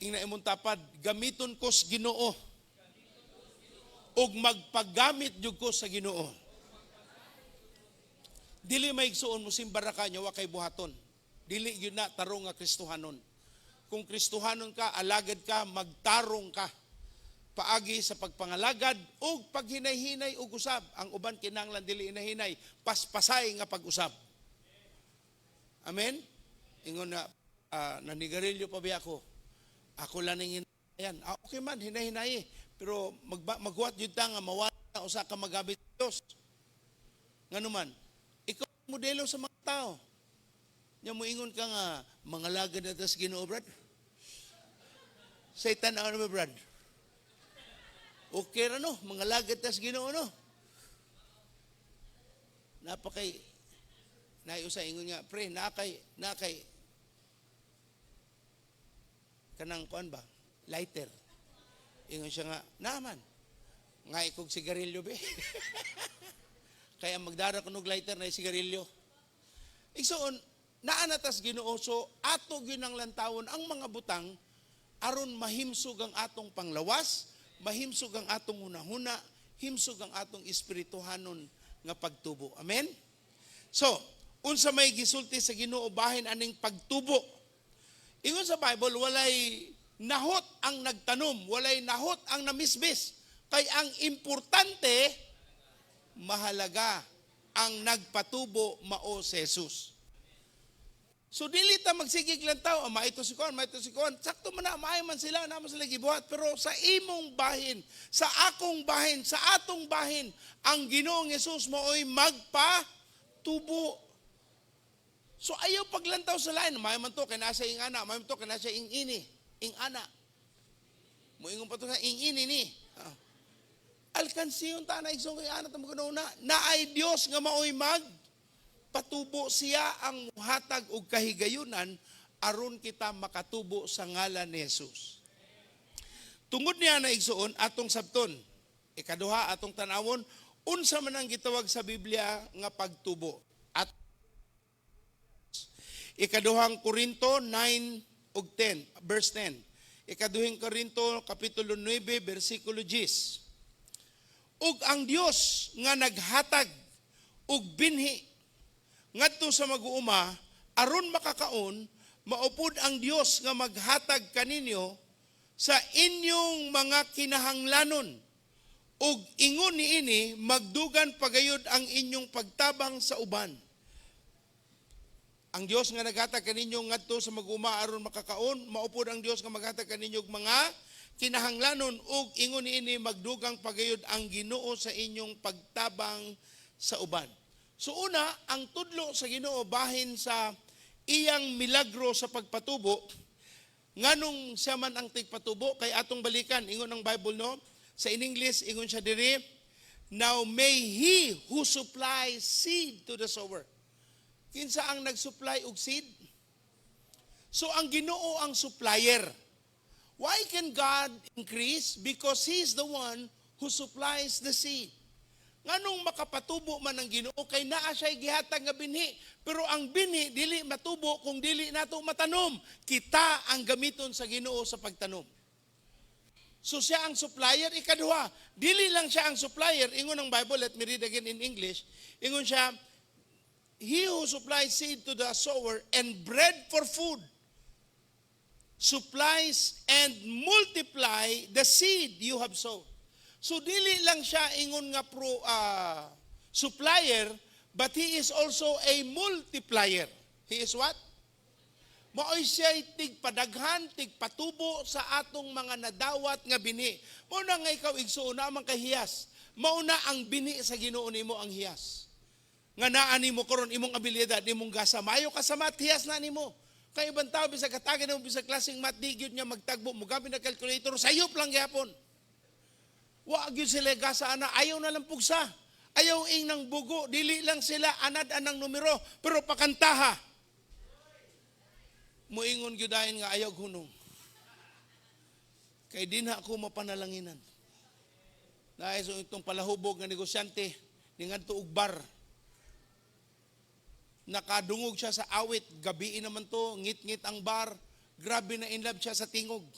Ingna imong tapad, "Gamiton ko sa Ginoo. Ug magpagamit jud ko sa Ginoo." Dili maigsuon mo simba ra ka nya wa kay buhaton. Dili gyud na tarong nga Kristohanon. Kung Kristohanon ka, alagad ka, magtarong ka. Paagi sa pagpangalagad ug paghinay-hinay og usab. Ang uban kinahanglan dili hinahinay, paspasay nga pag-usab. Amen? Ingon na, "Nanigarilyo pa biya ako. Ako lang ning hinayan." Ah, okay man, hinay-hinay. Pero maghuwat jud ta nga mawala na usa ka magamit sa Dios. Ngano man, ikaw ang modelo sa mga tao. Nya moingon ka nga, "Mangalagad na ta sa Ginoo, brad." Say tan-aw na ba, brad? Okay ra no, mangalagad ta sa Ginoo no. Napakay naay usa ingon nga, "Pre, nakay kanang kuan ba? Lighter." Ingon siya nga, "Naman. Nga ikog sigarilyo be." Kaya magdara ko og lighter na sigarilyo. Igsoon, naa na tas Ginoo, so ato gyud ang lantawon ang mga butang aron mahimsog ang atong panglawas, mahimsog ang atong hunahuna, himsog ang atong espirituhanon nga pagtubo. Amen? So, unsa may gisulti sa Ginoo bahin aning pagtubo? Ingon sa Bible, walay nahot ang nagtanom, walay nahot ang namisbis, Kay ang importante, mahalaga ang nagpatubo mao si Jesus. So dili ta magsigig lang tao, ah, maito si kuan, maito si kuan. Sakto man na, maayo man sila, naman sila gibuhat. Pero sa imong bahin, sa akong bahin, sa atong bahin, ang Ginoong Hesus mao'y magpatubo. So ayaw paglantaw sa lain, maayo man to kay nasa ing ana, maayo man to kay nasa ing ini, ing ana. Moingon pa to nga ing ini ni. Ah. Alkansiyon ta na igsoon kay ana ta mo na naay Dios nga maoy mag patubo, siya ang muhatag og kahigayunan aron kita makatubo sa ngalan ni Jesus. Tungod niya na, igsoon, atong sabton. Ikaduha, atong tanawon unsa man ang gitawag sa Biblia nga pagtubo. At Ikaduhang Korinto 9 ug 10, verse 10. Ikaduhang Korinto kapitulo 9 bersikulo 10. Ug ang Dios nga naghatag og binhi ngadto sa mag-uuma aron makakaon, maupod ang Dios nga maghatag kaninyo sa inyong mga kinahanglanon ug ingon niini magdugan pagayod ang inyong pagtabang sa uban. Ang Dios nga naghatag kaninyo ngadto sa mag-uuma aron makakaon, maupod ang Dios nga maghatag kaninyo og mga kinahanglanon ug ingon niini magdugang pagayod ang Ginoo sa inyong pagtabang sa uban. So una, ang tudlo sa Ginoo bahin sa iyang milagro sa pagpatubo, nganong siya man ang tigpatubo, kay atong balikan, ingon ang Bible, no? Sa in English, ingon siya diri, "Now may He who supplies seed to the sower." Kinsa ang nag-supply og seed? So ang Ginoo ang supplier. Why can God increase? Because He is the one who supplies the seed. Nganong makapatubo man ang Ginoo kay naa siya gihatag nga binhi. Pero ang binhi dili matubo kung dili nato matanom. Kita ang gamiton sa Ginoo sa pagtanom. So siya ang supplier. Ikaduha, dili lang siya ang supplier. Ingon ang Bible, let me read again in English. Ingon siya, "He who supplies seed to the sower and bread for food, supplies and multiply the seed you have sown." So dili lang siya ingon nga pro supplier, but He is also a multiplier. He is what? Maoy siya'y tigpadaghan, tigpatubo sa atong mga nadawat nga binhi. Mao na nga ikaw, igsuon, na man kay hiyas. Mao na ang binhi sa Ginoo nimo ang hiyas. Nga naa nimo karon imong abilidad, imong gasa. Maayo ka sa math, hiyas na nimo. Kay ibang tao bisag katagin mo bisag klaseng math, di gyud niya magtagbo, mogamit na calculator, sayop lang gyapon. Wa gyud sila gasa ana, ayaw na lang pugsa. Ayaw ing nang bugo, dili lang sila anad anang numero, pero pakantaha. Muingon gyud dayon nga ayaw hunong. Kay dinha ako mapanalanginan. Dahil so itong palahubog nga negosyante, ningadto og bar. Nakadungog siya sa awit, gabi naman to, ngit-ngit ang bar, grabe na in love siya sa tingog.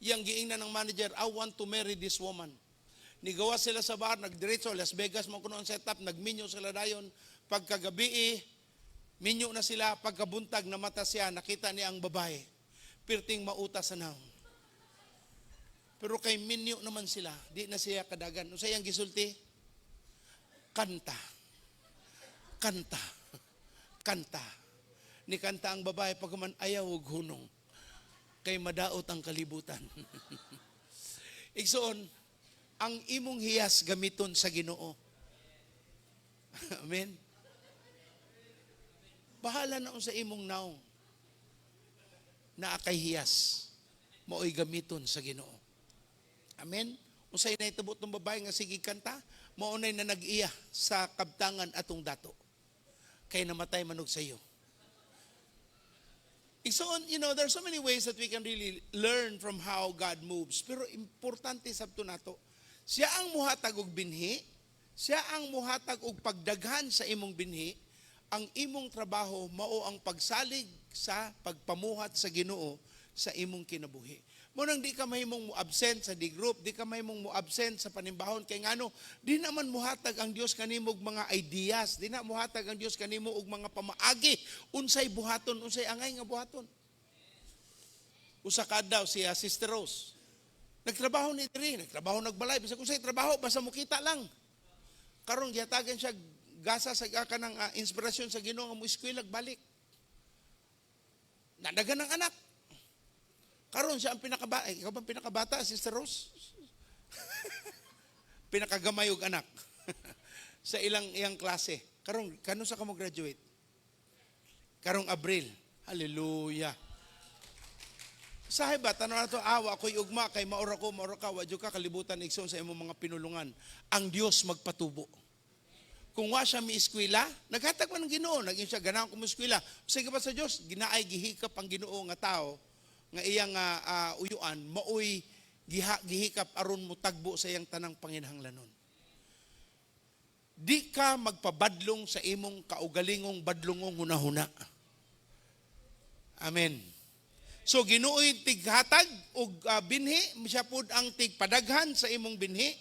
Iyang giingnan ng manager, "I want to marry this woman." Nigawa sila sa bar, nagdiretso, Las Vegas mo kuno ang setup, nagminyo sila dayon. Pagkagabi, minyo na sila, pagkabuntag, namata siya, nakita niya ang babae. Pirting mauta sa naong. Pero kay minyo naman sila, di na siya kadagan. Unsa iyang gisulti? "Kanta. Kanta. Kanta." Ni kanta ang babae pagkaman, "Ayaw og hunong. Kay madaot ang kalibutan." Igsoon, ang imong hiyas gamiton sa Ginoo. Amen. Bahala na sa imong naong. Naa kay hiyas, mao'y gamiton sa Ginoo. Amen. Unsay nahitabo tong babae nga sige kanta, mao nay na nag-iya sa kabtangan atong dato. Kay namatay manog sa iyo. Igsoon, there are so many ways that we can really learn from how God moves. Pero importante sabto nato, siya ang muhatag og binhi, siya ang muhatag og pagdaghan sa imong binhi, ang imong trabaho mao ang pagsalig sa pagpamuhat sa Ginoo sa imong kinabuhi. Mo nang di ka mahimong mo absent sa D group, di ka mahimong mo absent sa panimbahon kay ngano di naman muhatag ang Dios kanimo og mga ideas, di na muhatag ang Dios kanimo og mga pamaagi unsay buhaton, unsay angay nga buhaton. Usa ka adlaw si Sister Rose. Nagtrabaho ni diri, nagtrabaho nagbalay, bisag unsay trabaho basta mokita lang. Karon gihatagan siya gasa sa kanang inspirasyon sa Ginoo nga mo eskwela balik. Nadagan ng anak. Karon siya ang pinakabata, ikaw ba ang pinakabata, Sister Rose? Pinakagamay og anak sa ilang iyang klase. Karon kano sa ka mo graduate? Karong Abril. Hallelujah. Sahay ba, tanaw nato, awa ko'y ugma, kay maura ko, maura ka, wa ka kalibutan igsoon sa imong mga pinulungan. Ang Dios magpatubo. Kung wa siya mi-eskwela, naghatag man ng Ginoo, naging siya ganahan ko mo-eskwela. Sige pa sa Dios, ginaay gihikap ang Ginoo nga tao nga iyang uyuan, maoy gihikap aron mo tagbo sa iyang tanang panginahanglanon. Di ka magpabadlong sa imong kaugalingong badlongong hunahuna. Amen. So Ginoo'y tighatag og binhi, siya pud ang tigpadaghan sa imong binhi.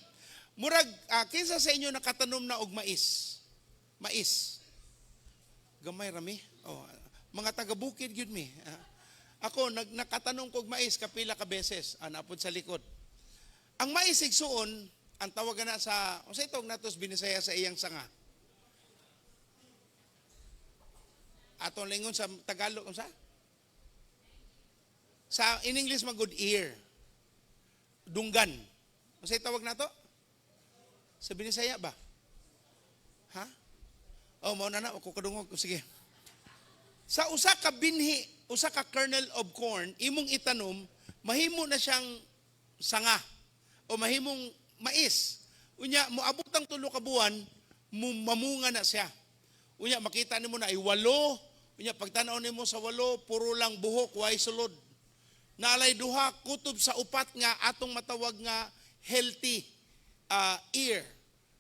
Murag kinsa sa inyo nakatanom na og mais? Mais. Gamay rami. Oh, mga taga-bukid gyud mi. Ako nakatanom kog mais kapila ka beses, napod sa likod. Ang mais igsuon, ang tawag na sa unsay tawag nato sa Binisaya sa iyang sanga? Atong lingon sa Tagalog unsa? Sa in English man good ear. Dunggan. Unsay tawag nato? Sa Binisaya ba? Ha? Oh, mao na na ako kadungog. Sige. Sa usa ka binhi, usa ka kernel of corn, imong itanom, mahimo na siyang sanga o mahimong mais. Unya moabot ang 3 ka buwan, mamunga na siya. Unya makita nimo na ay 8. Unya pagtan-aw nimo sa 8, puro lang buhok, way sulod. Naalay 2 kutob sa 4 nga atong matawag nga healthy ear.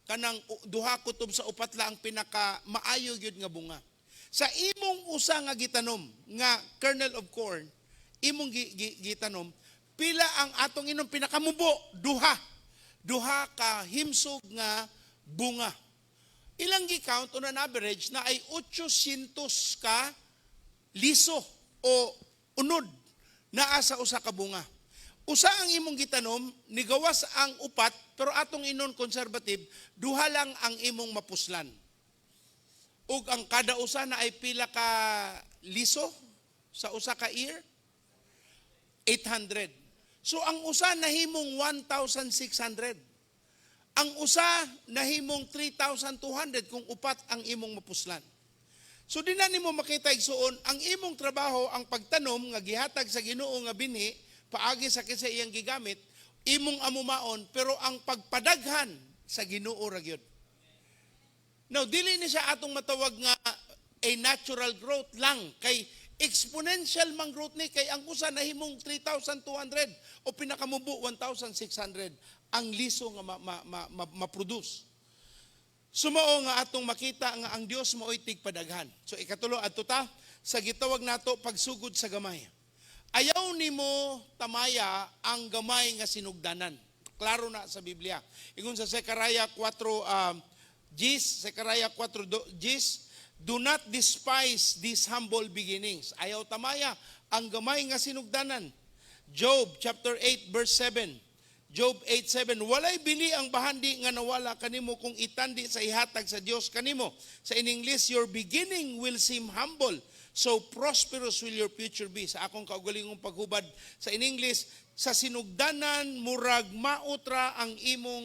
Kanang 2 kutob sa 4 lang ang pinaka maayo gyud nga bunga. Sa imong usa nga gitanom nga kernel of corn, imong gitanom, pila ang atong inom pinakamubo? Duha. Duha ka himsog nga bunga. Ilang gi-count on an average na ay 800 ka liso o unod naa sa usa ka bunga. Usa ang imong gitanom, nigawas ang 4, pero atong inon conservative, 2 lang ang imong mapuslan. Ug ang kada usa na ay pila ka liso sa usa ka ear? 800. So ang usa nahimong 1,600. Ang usa nahimong 3,200 kung 4 ang imong mapuslan. So di na nimo makita igsuon ang imong trabaho ang pagtanom nga gihatag sa Ginoo nga binhi paagi sa kinsa iyang gigamit, imong amumaon, pero ang pagpadaghan sa Ginoo ra gyud. Now dili ni siya atong matawag nga a natural growth lang kay exponential man growth ni kay ang usa nahimong 3,200 o pinakamubo 1,600 ang liso nga ma-produce. Sumao nga atong makita nga ang Dios maoy tigpadaghan. So ikatulo adto ta sa gitawag nato pagsugod sa gamay. Ayaw nimo tamaya ang gamay nga sinugdanan. Klaro na sa Biblia. Ingon sa Zechariah 4 Gis, Zechariah 4 Gis, do not despise these humble beginnings. Ayaw tamaya ang gamay nga sinugdanan. Job chapter 8 verse 7. Job 8:7, walay bili ang bahandi nga nawala kanimo kung itandi sa ihatag sa Dios kanimo. Sa in English, your beginning will seem humble, so prosperous will your future be. Sa akong kaugalingong paghubad sa in English, sa sinugdanan murag mautra ang imong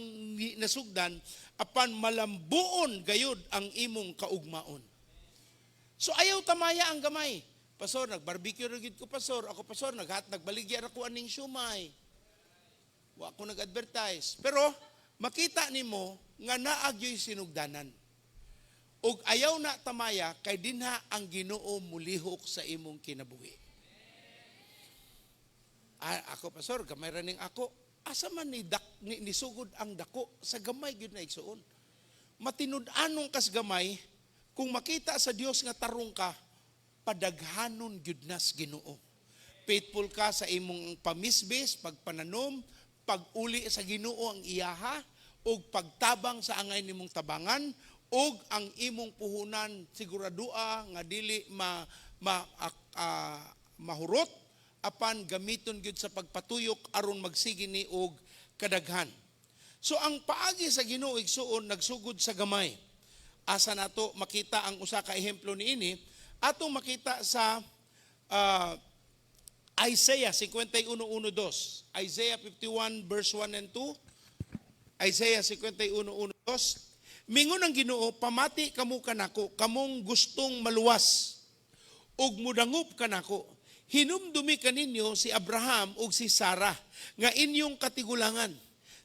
nasugdan, apan malambuon gayud ang imong kaugmaon. So ayaw tamaya ang gamay. Pastor, nagbarbecue ra gyud ko, pastor. Ako, pastor, nagbaligya ra ko aning siomay. Wa ko nag-advertise. Pero makita nimo nga naa gyoy sinugdanan. Ug ayaw na tamaya kay dinha ang Ginoo mulihok sa imong kinabuhi. Ako pastor, gamay ra ning ako. Asa man ni sugod ang dako sa gamay gyud na igsuon. Matinud-anong kas gamay kung makita sa Dios nga tarong ka, padaghanon gyud nas Ginoo. Faithful ka sa imong pamisbis, pagpananom, pag-uli sa Ginoo ang iyaha, ug pagtabang sa angay nimong tabangan, ug ang imong puhunan siguradoa nga dili mahurot apan gamiton gyud sa pagpatuyok aron magsige ni og kadaghan. So ang paagi sa Ginoo, igsuon, nagsugod sa gamay. Asa nato makita ang usa ka ehemplo niini? Atong makita sa Isaiah 51:1-2. Isaiah 51 verse 1 and 2. Isaiah 51:1-2. Mingon ang Ginoo, "Pamati kamo kanako, kamong gustong maluwas, ug mudangup kanako. Hinumdumi kaninyo si Abraham ug si Sarah nga inyong katigulangan.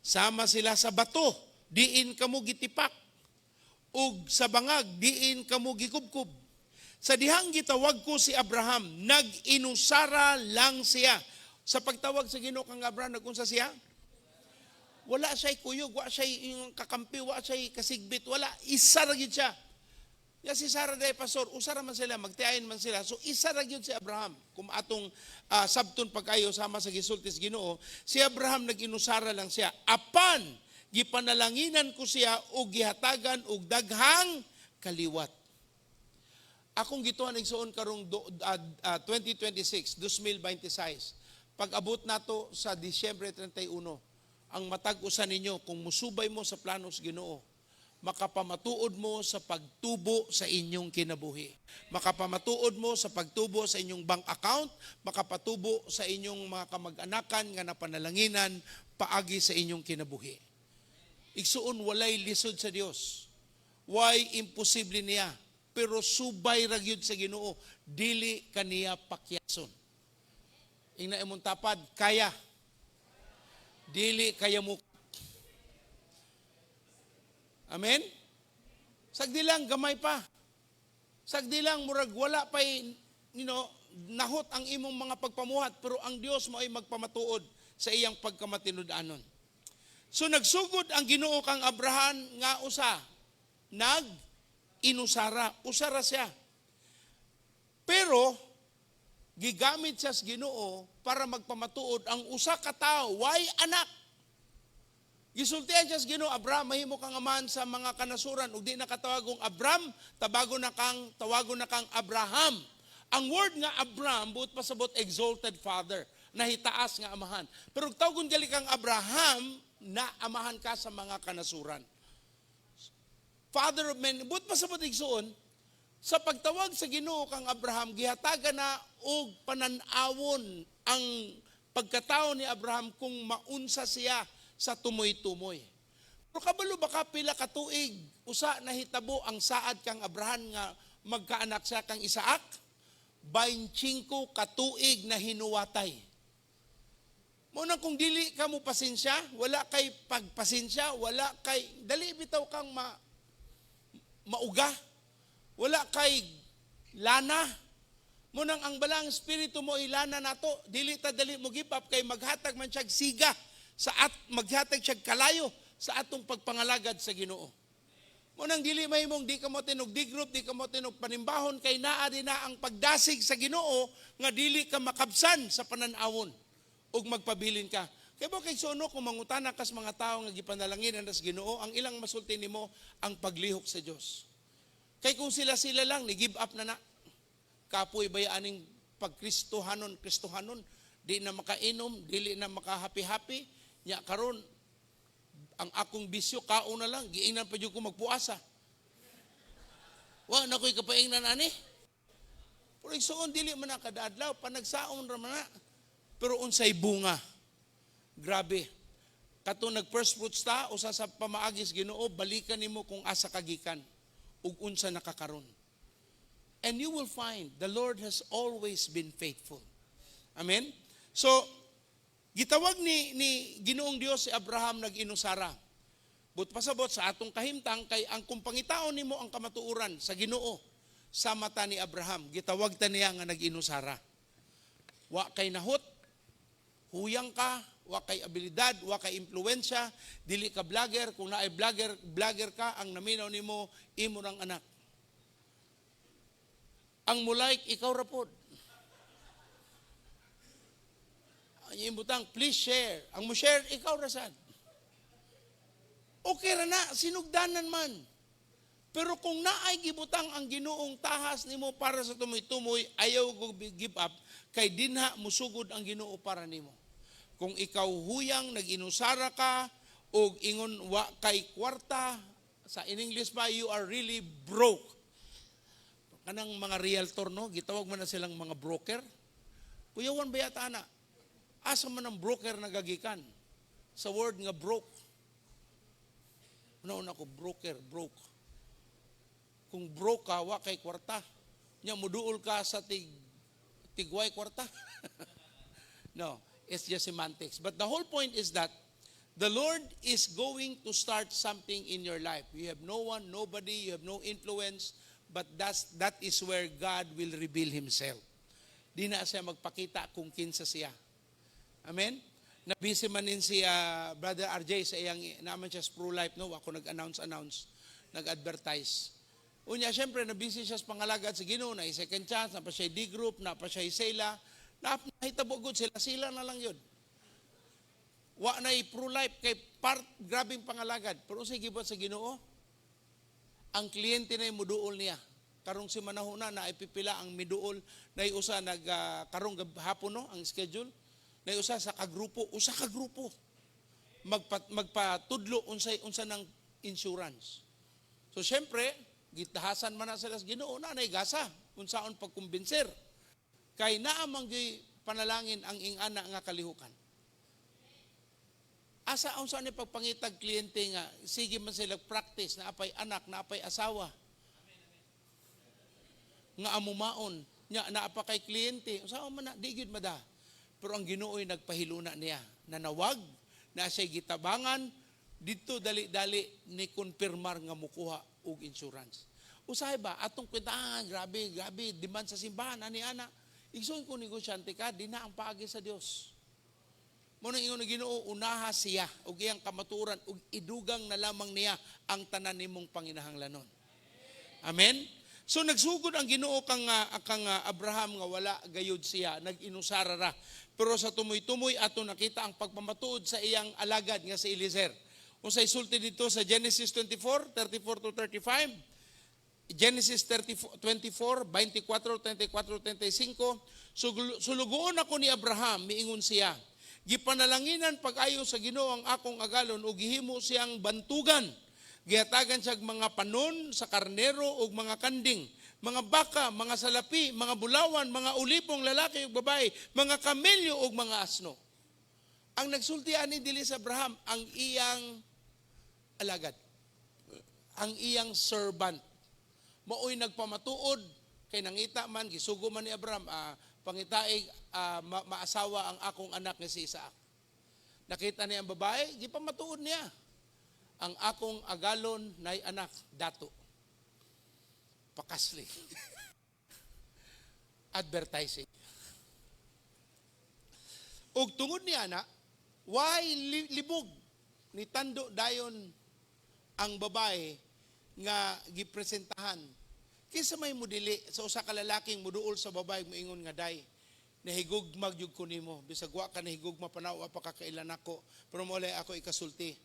Sama sila sa bato, diin kamo gitipak, ug sa bangag, diin kamo gikubkub. Sa dihang gitawag ko si Abraham, nag-inusara lang siya." Sa pagtawag sa Ginoo kang Abraham, nagunsa siya? Wala siya'y kuyog, wala siya'y yung kakampi, wala siya'y kasigbit, wala. Isa ra gyud siya. Ya si Sarah day, pastor, usa ra man sila, magtiayon man sila. So isa ra gyud si Abraham. Kung atong sabton pag-ayo sama sa gisulti sa Ginoo, si Abraham nag-inusara lang siya. "Apan gipanalanginan ko siya og gihatagan og daghang kaliwat." Akong gituan, igsuon, karong 2026, 2026. Pag-abot nato sa Disyembre 31, ang matag usa ninyo, kung musubay mo sa planos Ginoo, makapamatuod mo sa pagtubo sa inyong kinabuhi. Makapamatuod mo sa pagtubo sa inyong bank account, makapatubo sa inyong mga kamag-anakan nga napanalanginan paagi sa inyong kinabuhi. Igsuon, walay lisod sa Dios. Way imposible niya? Pero subay ra gyud sa Ginoo, dili kaniya pakyason. Ingna imong tapad, "Kaya. Dili kaya mo." Amen? Sagdi lang, gamay pa. Sagdi lang, murag wala pa nahot ang imong mga pagpamuhat, pero ang Dios mo ay magpamatuod sa iyang pagkamatinud-anon. So nagsugod ang Ginoo kang Abraham nga usa, nag inusara, usara siya. Pero gigamit siya sa Ginoo para magpamatuod ang usa ka tawo, way anak. Gisultian siya sa Ginoo, "Abraham, mahimo kang amahan sa mga kanasuran," ug di na katawagong Abram, tawagon na kang Abraham. Ang word nga Abram buot pasabot exalted father, nahitaas nga amahan. Pero ug tawagon gali kang Abraham, na amahan ka sa mga kanasuran. Father of men, buot pasabot, igsuon, sa pagtawag sa Ginoo kang Abraham, gihatagan na og panan-awon ang pagkatao ni Abraham kung maunsa siya sa tumoy-tumoy. Pero kabalo ba ka pila ka tuig usa nahitabo ang saad kang Abraham nga magkaanak siya kang Isaac? 25 ka tuig na hinuwatay. Mo nang kung dili ka mo pasensya, wala kay pagpasensya, wala kay dali bitaw kang mauga. Wala kay lana. Mo nang ang balang espiritu mo ilana nato, dili ta dali mo give up kay maghatag man siya siga sa at maghatag siya kalayo sa atong pagpangalagad sa Ginoo. Mo nang dili mahimong di ka mo tinog di group, di ka mo tinog panimbahon kay naa din na ang pagdasig sa Ginoo nga dili ka makabsan sa panan-awon ug magpabilin ka. Kay ba kay suno kung mangutana kas mga tawo nga gipanalanginan sa Ginoo, ang ilang masulti nimo ang paglihok sa Dios. Kay kung sila-sila lang ni give up na na. Kapoy baya aning pagkristohanon, Kristohanon, di na makainom, dili na makahappy-happy, nya karon ang akong bisyo kaon na lang, giingnan pa jud ko magpuasa. Wa na ko'y kapaingnan ani. Pero igsuon, dili man na kada adlaw, panagsaon ra man na. Pero unsay bunga? Grabe. Kato nag first fruits ta, usa sa pamaagis Ginoo, balikan nimo kung asa kagikan ug unsa nakakaron. And you will find the Lord has always been faithful. Amen? So, gitawag ni Ginoong Dios si Abraham nag-inusara. But pasabot sa atong kahimtang kay ang kung pangitaon nimo ang kamatuoran sa Ginoo sa mata ni Abraham, gitawag ta niya nga nag-inusara. Wa kay nahot, huyang ka, wa kay abilidad, wa kay impluwensya, dili ka vlogger, kung naay vlogger, vlogger ka, ang naminaw nimo imo rang anak. Ang mo-like, ikaw ra pod. Ang imbutang, please share. Ang mo-share, ikaw ra sad. Okay ra na, sinugdanan man. Pero kung naay gibutang ang Ginoong tahas nimo para sa tumoy-tumoy, ayaw go give up, Kay dinha musugod ang Ginoo para nimo. Kung ikaw huyang nag-inusara ka og ingon wa kay kwarta, sa in English pa, you are really broke. Kanang mga realtor, no, gitawag man na silang mga broker. Kuyawan ba yata ana? Asa man ang broker nagagikan? Sa word nga broke. Una-una ko, broker, broke. Kung broke ka, wa kay kwarta. Nya muduol ka sa tigway kwarta. No, it's just semantics. But the whole point is that the Lord is going to start something in your life. You have no one, nobody, you have no influence, but that is where God will reveal Himself. Di na siya magpakita kung kinsa siya. Amen? Nabisi man din si Brother RJ sa iyang, naman siya sa pro-life, no? Ako nag-announce, nag-advertise. Unya, syempre, nabisi siya sa pangalagad sa Ginoo, na second chance, na pa siya D-group, na pa siya sela, na nahitabo gud sila, sila na lang yun. Wa na pro-life kay part grabing pangalagad. Pero unsay gibuhat sa Ginoo? Ang kliyente na muduol niya. Karong si manahuna na ipipila ang miduol na usa nag karong hapon, no, ang schedule na usa sa kagrupo, usa ka grupo magpatudlo unsay unsa ng insurance. So syempre, gitahasan man na sila sa Ginoo na nay gasa unsaon pagkumbinser. Kay naa man gyud panalangin ang ingana nga kalihukan. Asa unsa ni pagpangitag kliyente nga sige man sila practice na apay anak, na apay asawa. Nga amumaon, nya naa pa kay kliyente, unsa man na di gyud mada. Pero ang Ginoo'y nagpahiluna niya, nanawag na siya gitabangan didto dali-dali ni konfirmar nga mukuha og insurance. Usahay ba atong kwentahan, grabe, grabe demand sa simbahan ani ana. Igsoon ko negosyante ka, di na ang paagi sa Dios. Mo nang ingon ng Ginoo, unaha siya ug iyang kamatuoran ug idugang na lamang niya ang tanan nimong panginahanglanon. Amen. So nagsugod ang Ginoo kang Abraham nga wala gayud siya, nag-inusara ra. Pero sa tumoy-tumoy ato nakita ang pagpamatuod sa iyang alagad nga si Eliezer. Unsay sulti dito sa Genesis 24, 34 to 35? Genesis 34, 24, 24, 34, 35. Sulugoon ako ni Abraham, miingon siya. Gipanalanginan pag-ayo sa Ginoo ang akong agalon ug gihimo siyang bantugan. Gihatagan siya mga panon sa karnero ug mga kanding, mga baka, mga salapi, mga bulawan, mga ulipong lalaki ug babae, mga kamelyo ug mga asno. Ang nagsulti ani dili sa Abraham ang iyang alagad, ang iyang servant. Maoy nagpamatuod kay nangita man gisugo man ni Abraham, pangitaig maasawa ang akong anak nga si Isaac. Nakita niya ang babae, gipamatuod niya. Ang akong agalon nay anak dato. Pakasli. Advertising. Og tungod niya na, why libog ni tando dayon ang babae nga gipresentahan. Kinsa may mudili sa usa ka lalaking muduol sa babae moingon nga day, nahigugma gyud ko nimo, bisag wa ka nahigugma pa na, wa pa ka kailan nako, pero mo ako ikasulti.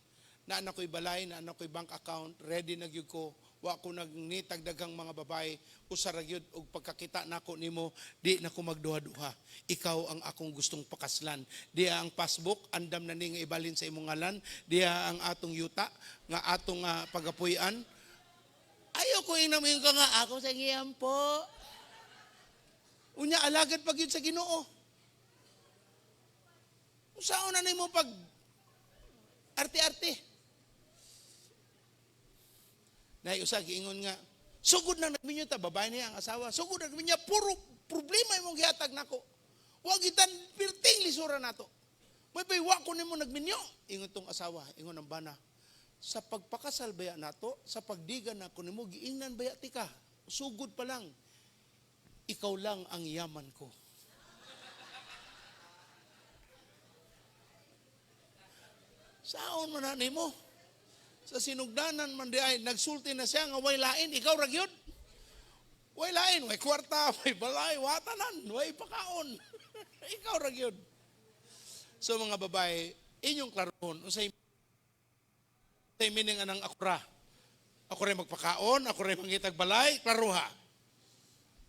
Naa ko'y balay, naa ko'y bank account, ready na gyud ko, wa ko nagnitag daghang mga babae, usa ra gyud og pagkakita nako nimo, di na ko magduha-duha. Ikaw ang akong gustong pakaslan. Diya ang passbook, andam na ni nga ibalin sa imong ngalan, diya ang atong yuta nga atong pagapuy-an. Ayaw ko inam ka nga ako sa ngiyam po. Unya alagad pag yun sa Ginoo. Unsaon na nimo pag arte-arte? Nay usa giingon nga, sugod na nagminyo ta, babae niya ang asawa, sugod na nagminyo, puro problema imong gihatag nako. Wa gitan pirting lisura nato. May bay wa ko nimo nagminyo, ingon tong asawa, ingon ang bana. Sa pagpakasal baya nato, sa pagdigan nako nimo giingnan baya tika, sugod pa lang. Ikaw lang ang yaman ko. Saon man na nimo? Sa sinugdanan man di ay nagsulti na siya nga way lain, ikaw ra gyud. Way lain, way kwarta, way balay, watanan, way pakaon. Ikaw ra gyud. So mga babae, inyong klarohon unsay meaning anang akura. Ako rin magpakaon, ako rin mangitag balay, klaroha.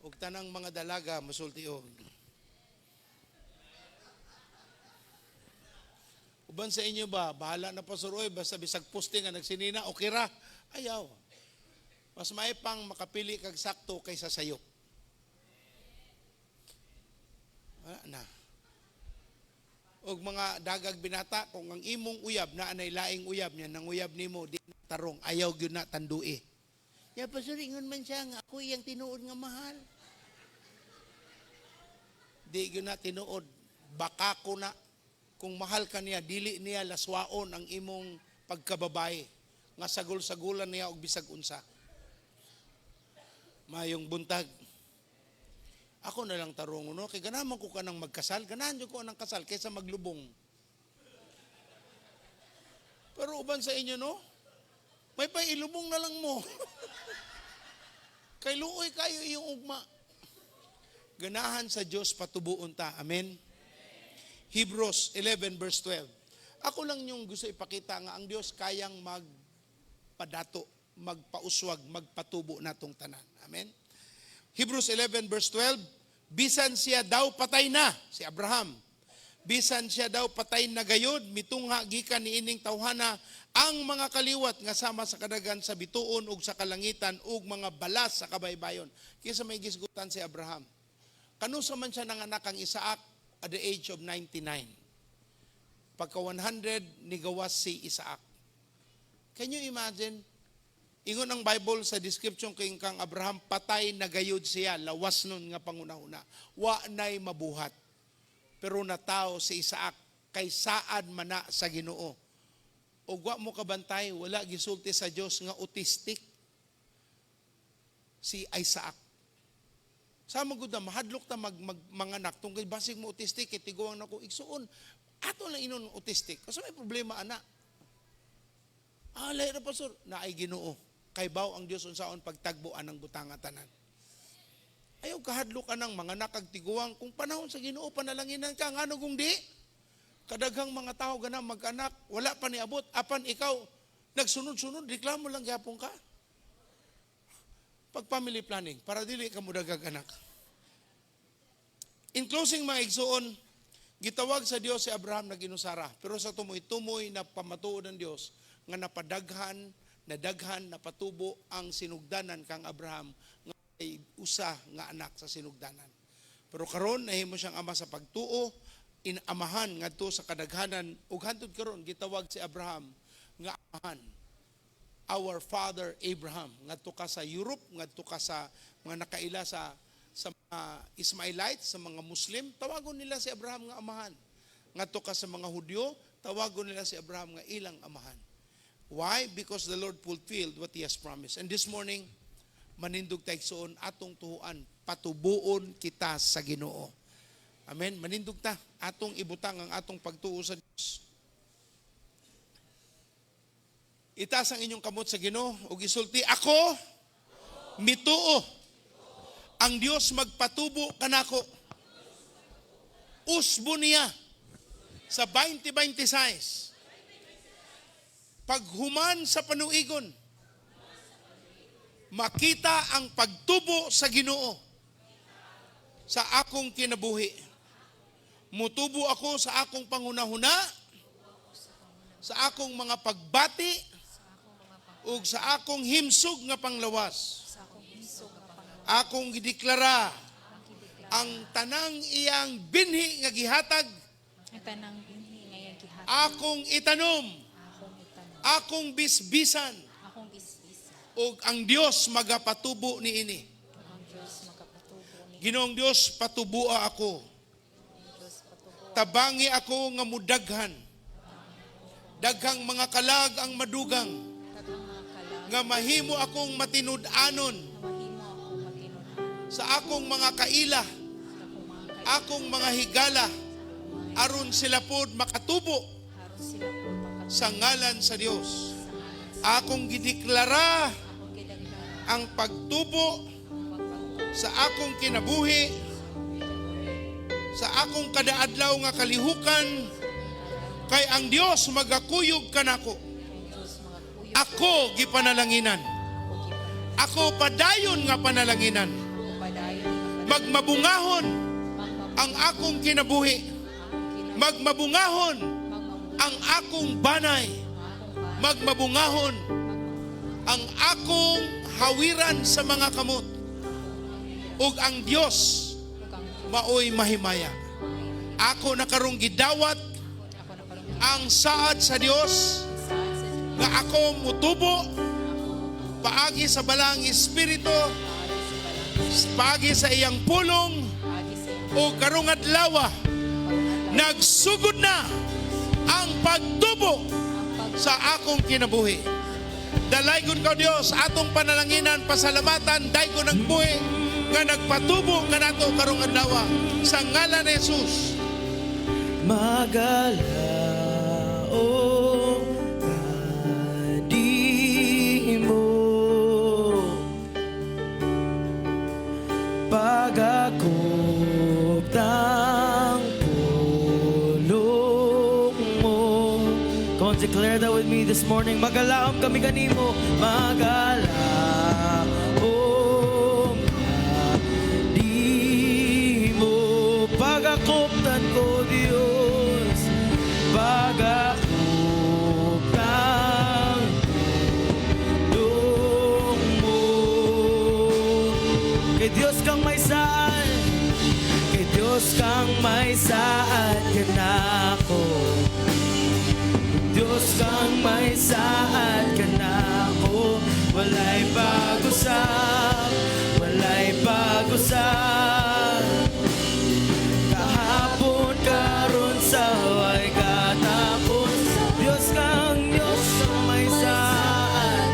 Ug tanang mga dalaga musulti og Uban sa inyo ba, bahala na pastor, oy, basta bisag poste nga nagsinina, okay ra. Ayaw. Mas may pang makapili kag sakto kaysa sayop. Wala na. Og mga dagag binata, kung ang imong uyab, na anay laing uyab niya, nang uyab nimo, di na tarong, ayaw gyud na tandui. Ya, pastor, ingon man siya nga ako iyang tinuod nga mahal. Di gyud na tinuod. Baka ko na, kung mahal ka niya, dili niya laswaon ang imong pagkababae. Nga sagol-sagulan niya og bisag unsa. Mayong buntag. Ako na lang tarong, no? Kay ganahan ko ka nang magkasal, ganahan ko nang kasal kaysa maglubong. Pero uban sa inyo, no? May pailubong na lang mo. Kay luoy kayo iyong ugma. Ganahan sa Diyos patubuon ta. Amen? Hebrews 11 verse 12. Ako lang yung gusto ipakita nga ang Diyos kayang magpadato, magpauswag, magpatubo natong tanan. Amen? Hebrews 11 verse 12, bisan siya daw patay na, si Abraham. Bisan siya daw patay na gayod, mitungha gikan niining tawhana ang mga kaliwat nga sama sa kadagan sa bituon ug sa kalangitan ug mga balas sa kabaybayon. Kaysa may gisgutan si Abraham. Kanusa man siya nanganak ang Isaac at the age of 99. Pagka 100, nigawas si Isaac. Can you imagine? Ingon ang Bible sa description kay kang Abraham, patay na gayud siya, lawas nun nga pangunahuna. Wa na'y mabuhat. Pero natao si Isaac kay saad mana sa Ginoo. Ug wa mo kabantay, wala gisulti sa Dios nga autistic si Isaac. Sama gud na mahadlok ta manganak tungkol basig mo autistic kay tiguang nako igsuon. Ato lang inon autistic. Kasi may problema ana. Ah, lahi ra pastor, naay Ginoo. Kay baw ang Dios unsaon pagtagbo anang butanga tanan. Ayaw kahadlok anang manganak kag tiguang kung panahon sa Ginoo panalanginan ka ngano kung di? Kadaghang mga tao ganang mag-anak, wala pa niabot apan ikaw nagsunod-sunod reklamo lang gyapon ka. Pag family planning para dili ka modagag anak. In closing mga igsuon, gitawag sa Dios si Abraham na ginusara, pero sa tumoy-tumoy na pamatuod ng Dios nga napadaghan, nadaghan, napatubo ang sinugdanan kang Abraham nga ay usa nga anak sa sinugdanan. Pero karon nahimo siyang ama sa pagtuo, inamahan ngadto sa kadaghanan ug hantod karon gitawag si Abraham nga amahan. Our father Abraham ngadto ka sa Europe, ngadto ka sa mga nakaila sa mga Ismailites, sa mga Muslim, tawagon nila si Abraham nga amahan. Ngadto ka sa mga Hudyo, tawagon nila si Abraham nga ilang amahan. Why? Because the Lord fulfilled what He has promised. And this morning, manindog tayo igsoon atong tuhuan, patubuon kita sa Ginoo. Amen? Manindog ta, atong ibutang ang atong pagtuo sa Dios. Itaas ang inyong kamot sa Ginoo ug isulti, ako mituo ang Dios magpatubo kanako. Usbo niya sa 2026. Paghuman sa panuigon, makita ang pagtubo sa Ginoo sa akong kinabuhi. Mutubo ako sa akong panghunahuna, sa akong mga pagbati, ug sa akong himsog nga panglawas. Akong gideklara ang tanang iyang binhi nga gihatag, akong itanom, akong bisbisan, ug ang Dios magapatubo niini. Ginoong Dios, patubua ako. Tabangi ako nga mudaghan. Daghang mga kalag ang madugang. Nga mahimo akong matinud-anon sa akong mga kaila, akong mga higala, aron sila pod makatubo sa ngalan sa Dios. Akong gideklara ang pagtubo sa akong kinabuhi, sa akong kadaadlaw nga kalihukan, kay ang Dios magakuyog kanako. Ako gipanalanginan. Ako padayon nga panalanginan. Magmabungahon ang akong kinabuhi. Magmabungahon Ang akong banay magmabungahon, ang akong hawiran sa mga kamot, ug ang Dios maoy mahimaya. Ako na karong gidawat ang saad sa Dios nga ako mutubo paagi sa Balaang Espiritu, paagi sa iyang pulong, o karong adlaw nagsugod na ang pagtubo sa akong kinabuhi. Dalaygon ka, Dios, atong panalanginan, pasalamatan, daygon ang buhi nga nagpatubo kanato karong adlaw sa ngalan ni Jesus. Magalaom kanimo, pagakop ng pulong mo. Come on, declare that with me this morning. Magalaom kami kanimo. Magalaom kanimo, pagakoptan ko, Diyos, pagakop ng pulong mo. Kay Dios kang may saad, kay Dios kang may saad kanako. Diyos kang may saad kanako. Walay pag-usap, walay pag-usap. Kahapon, karon, sa way katapos. Diyos kang may saad.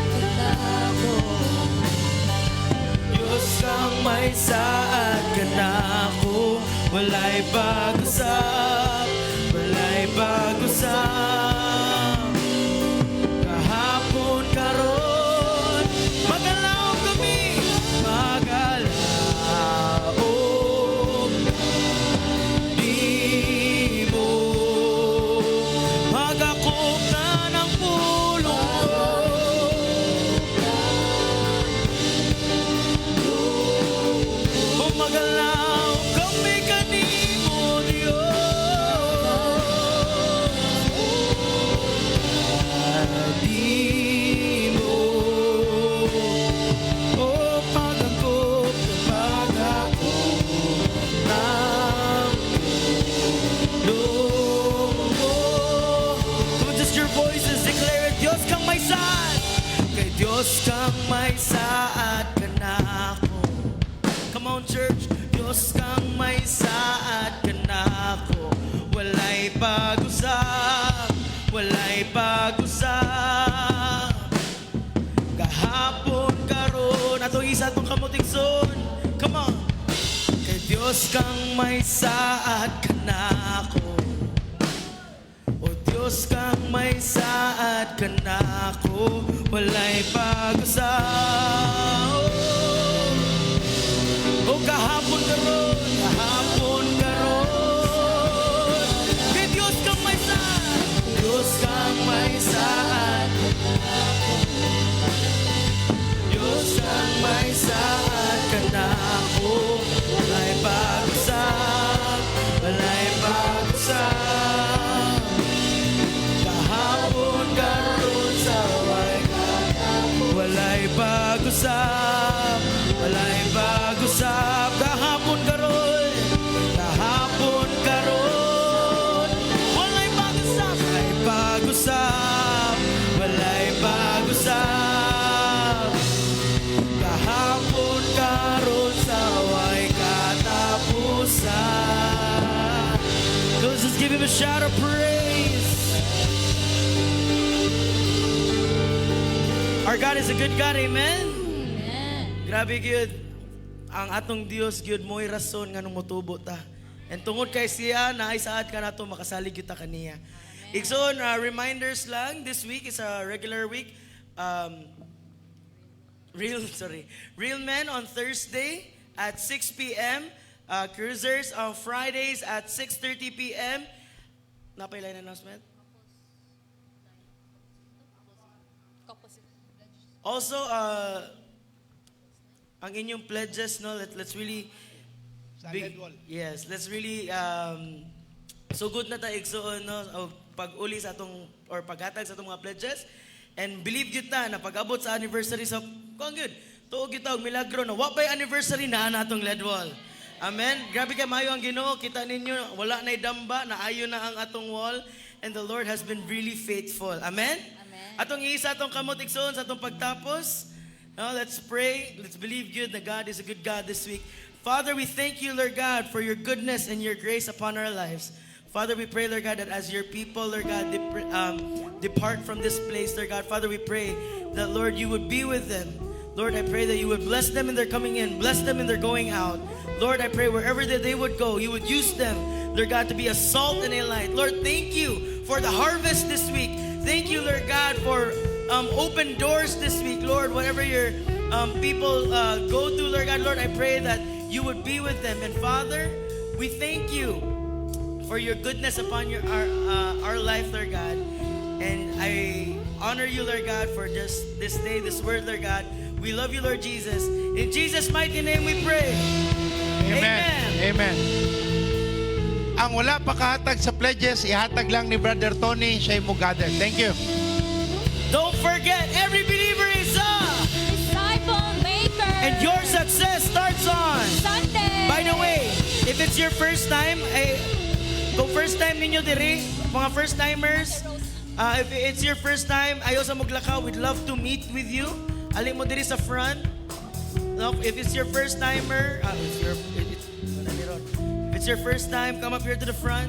Diyos kang may saad kanako. Walay pag-usap, walay pag-usap. Kahapon, karon, magalaom kami. Magalaom nimo, pagakop na ng pulong mo. O magalaom kami kanimo, Diyos. Kanimo. O pagakop, pagakop ng pulong mo. Come on, just your voices, declare it. Diyos kang may saad. Kay Diyos kang may saad kanako. Come on, church. Diyos kang may saad kanako. Walay pag-usap, walay pag-usap. Kahapon, karon, atong isa atong kamot, igsoon. Come on. Kay Diyos kang may saad kanako. O Diyos kang may saad kanako. Walay pag-usap. O kahapon, karon, kahapon, karon. Kay Diyos kang may saad. Diyos kang may saad. Diyos kang may saad kanako. Walay pag-usap, walay pag-usap. Kahapon, karon, sa way. Walay pag-usap, walay pag-usap. Kahapon, karon, kahapon, karon. Walay pag-usap, walay pag-usap, walay pag-usap. Kahapon, karon, sa way katapusan. Let's just give him a shout of praise. Our God is a good God, amen? Grabe gyud. Ang atong Dios gyud mo'y rason nganong motubo ta. And tungod kay siya naay saad kanato, makasalig gyud ta kaniya. Igsoon, reminders lang, this week is a regular week. Real, sorry. Real Men on Thursday at 6 p.m. Cruisers on Fridays at 6:30 p.m. Naa pay line announcement? Also, ang inyong pledges, no, let's really Sa Red Wall. Yes, let's really so good na ta, igsoon, no, og pag-uli sa atong or paghatag sa atong mga pledges. And believe gyud ta na pag-abot sa anniversary sa kuan gyud, tuo gyud ta og milagro na wa pay anniversary na ana atong LED wall. Amen. Grabe kay maayo ang Ginoo, kita ninyo wala nay damba, naayo na ang atong wall and the Lord has been really faithful. Amen. Amen. Atong iisa atong kamot, igsoon, sa atong pagtapos. Now let's pray. Let's believe good that God is a good God this week. Father, we thank you, Lord God, for your goodness and your grace upon our lives. Father, we pray, Lord God, that as your people, Lord God, depart from this place, Lord God, Father, we pray that, Lord, you would be with them. Lord, I pray that you would bless them in their coming in, bless them in their going out. Lord, I pray wherever that they would go, you would use them, Lord God, to be a salt and a light. Lord, thank you for the harvest this week. Thank you, Lord God, for open doors this week, Lord. Whatever your people go through, Lord God, Lord, I pray that you would be with them. And Father, we thank you for your goodness upon our life, Lord God. And I honor you, Lord God, for just this day, this word, Lord God. We love you, Lord Jesus. In Jesus' mighty name we pray. Amen. Amen. Ang wala pa kahatag sa pledges, ihatag lang ni Brother Tony, siya mo gather. Thank you. Don't forget, every believer is a disciple maker. And your success starts on Sunday. By the way, if it's your first time, eh, kung first time ninyo diri, mga first timers, if it's your first time, ayaw sa moglakaw, we'd love to meet with you. Ali mo diri sa front. No, if it's your first timer, if it's your first time, come up here to the front.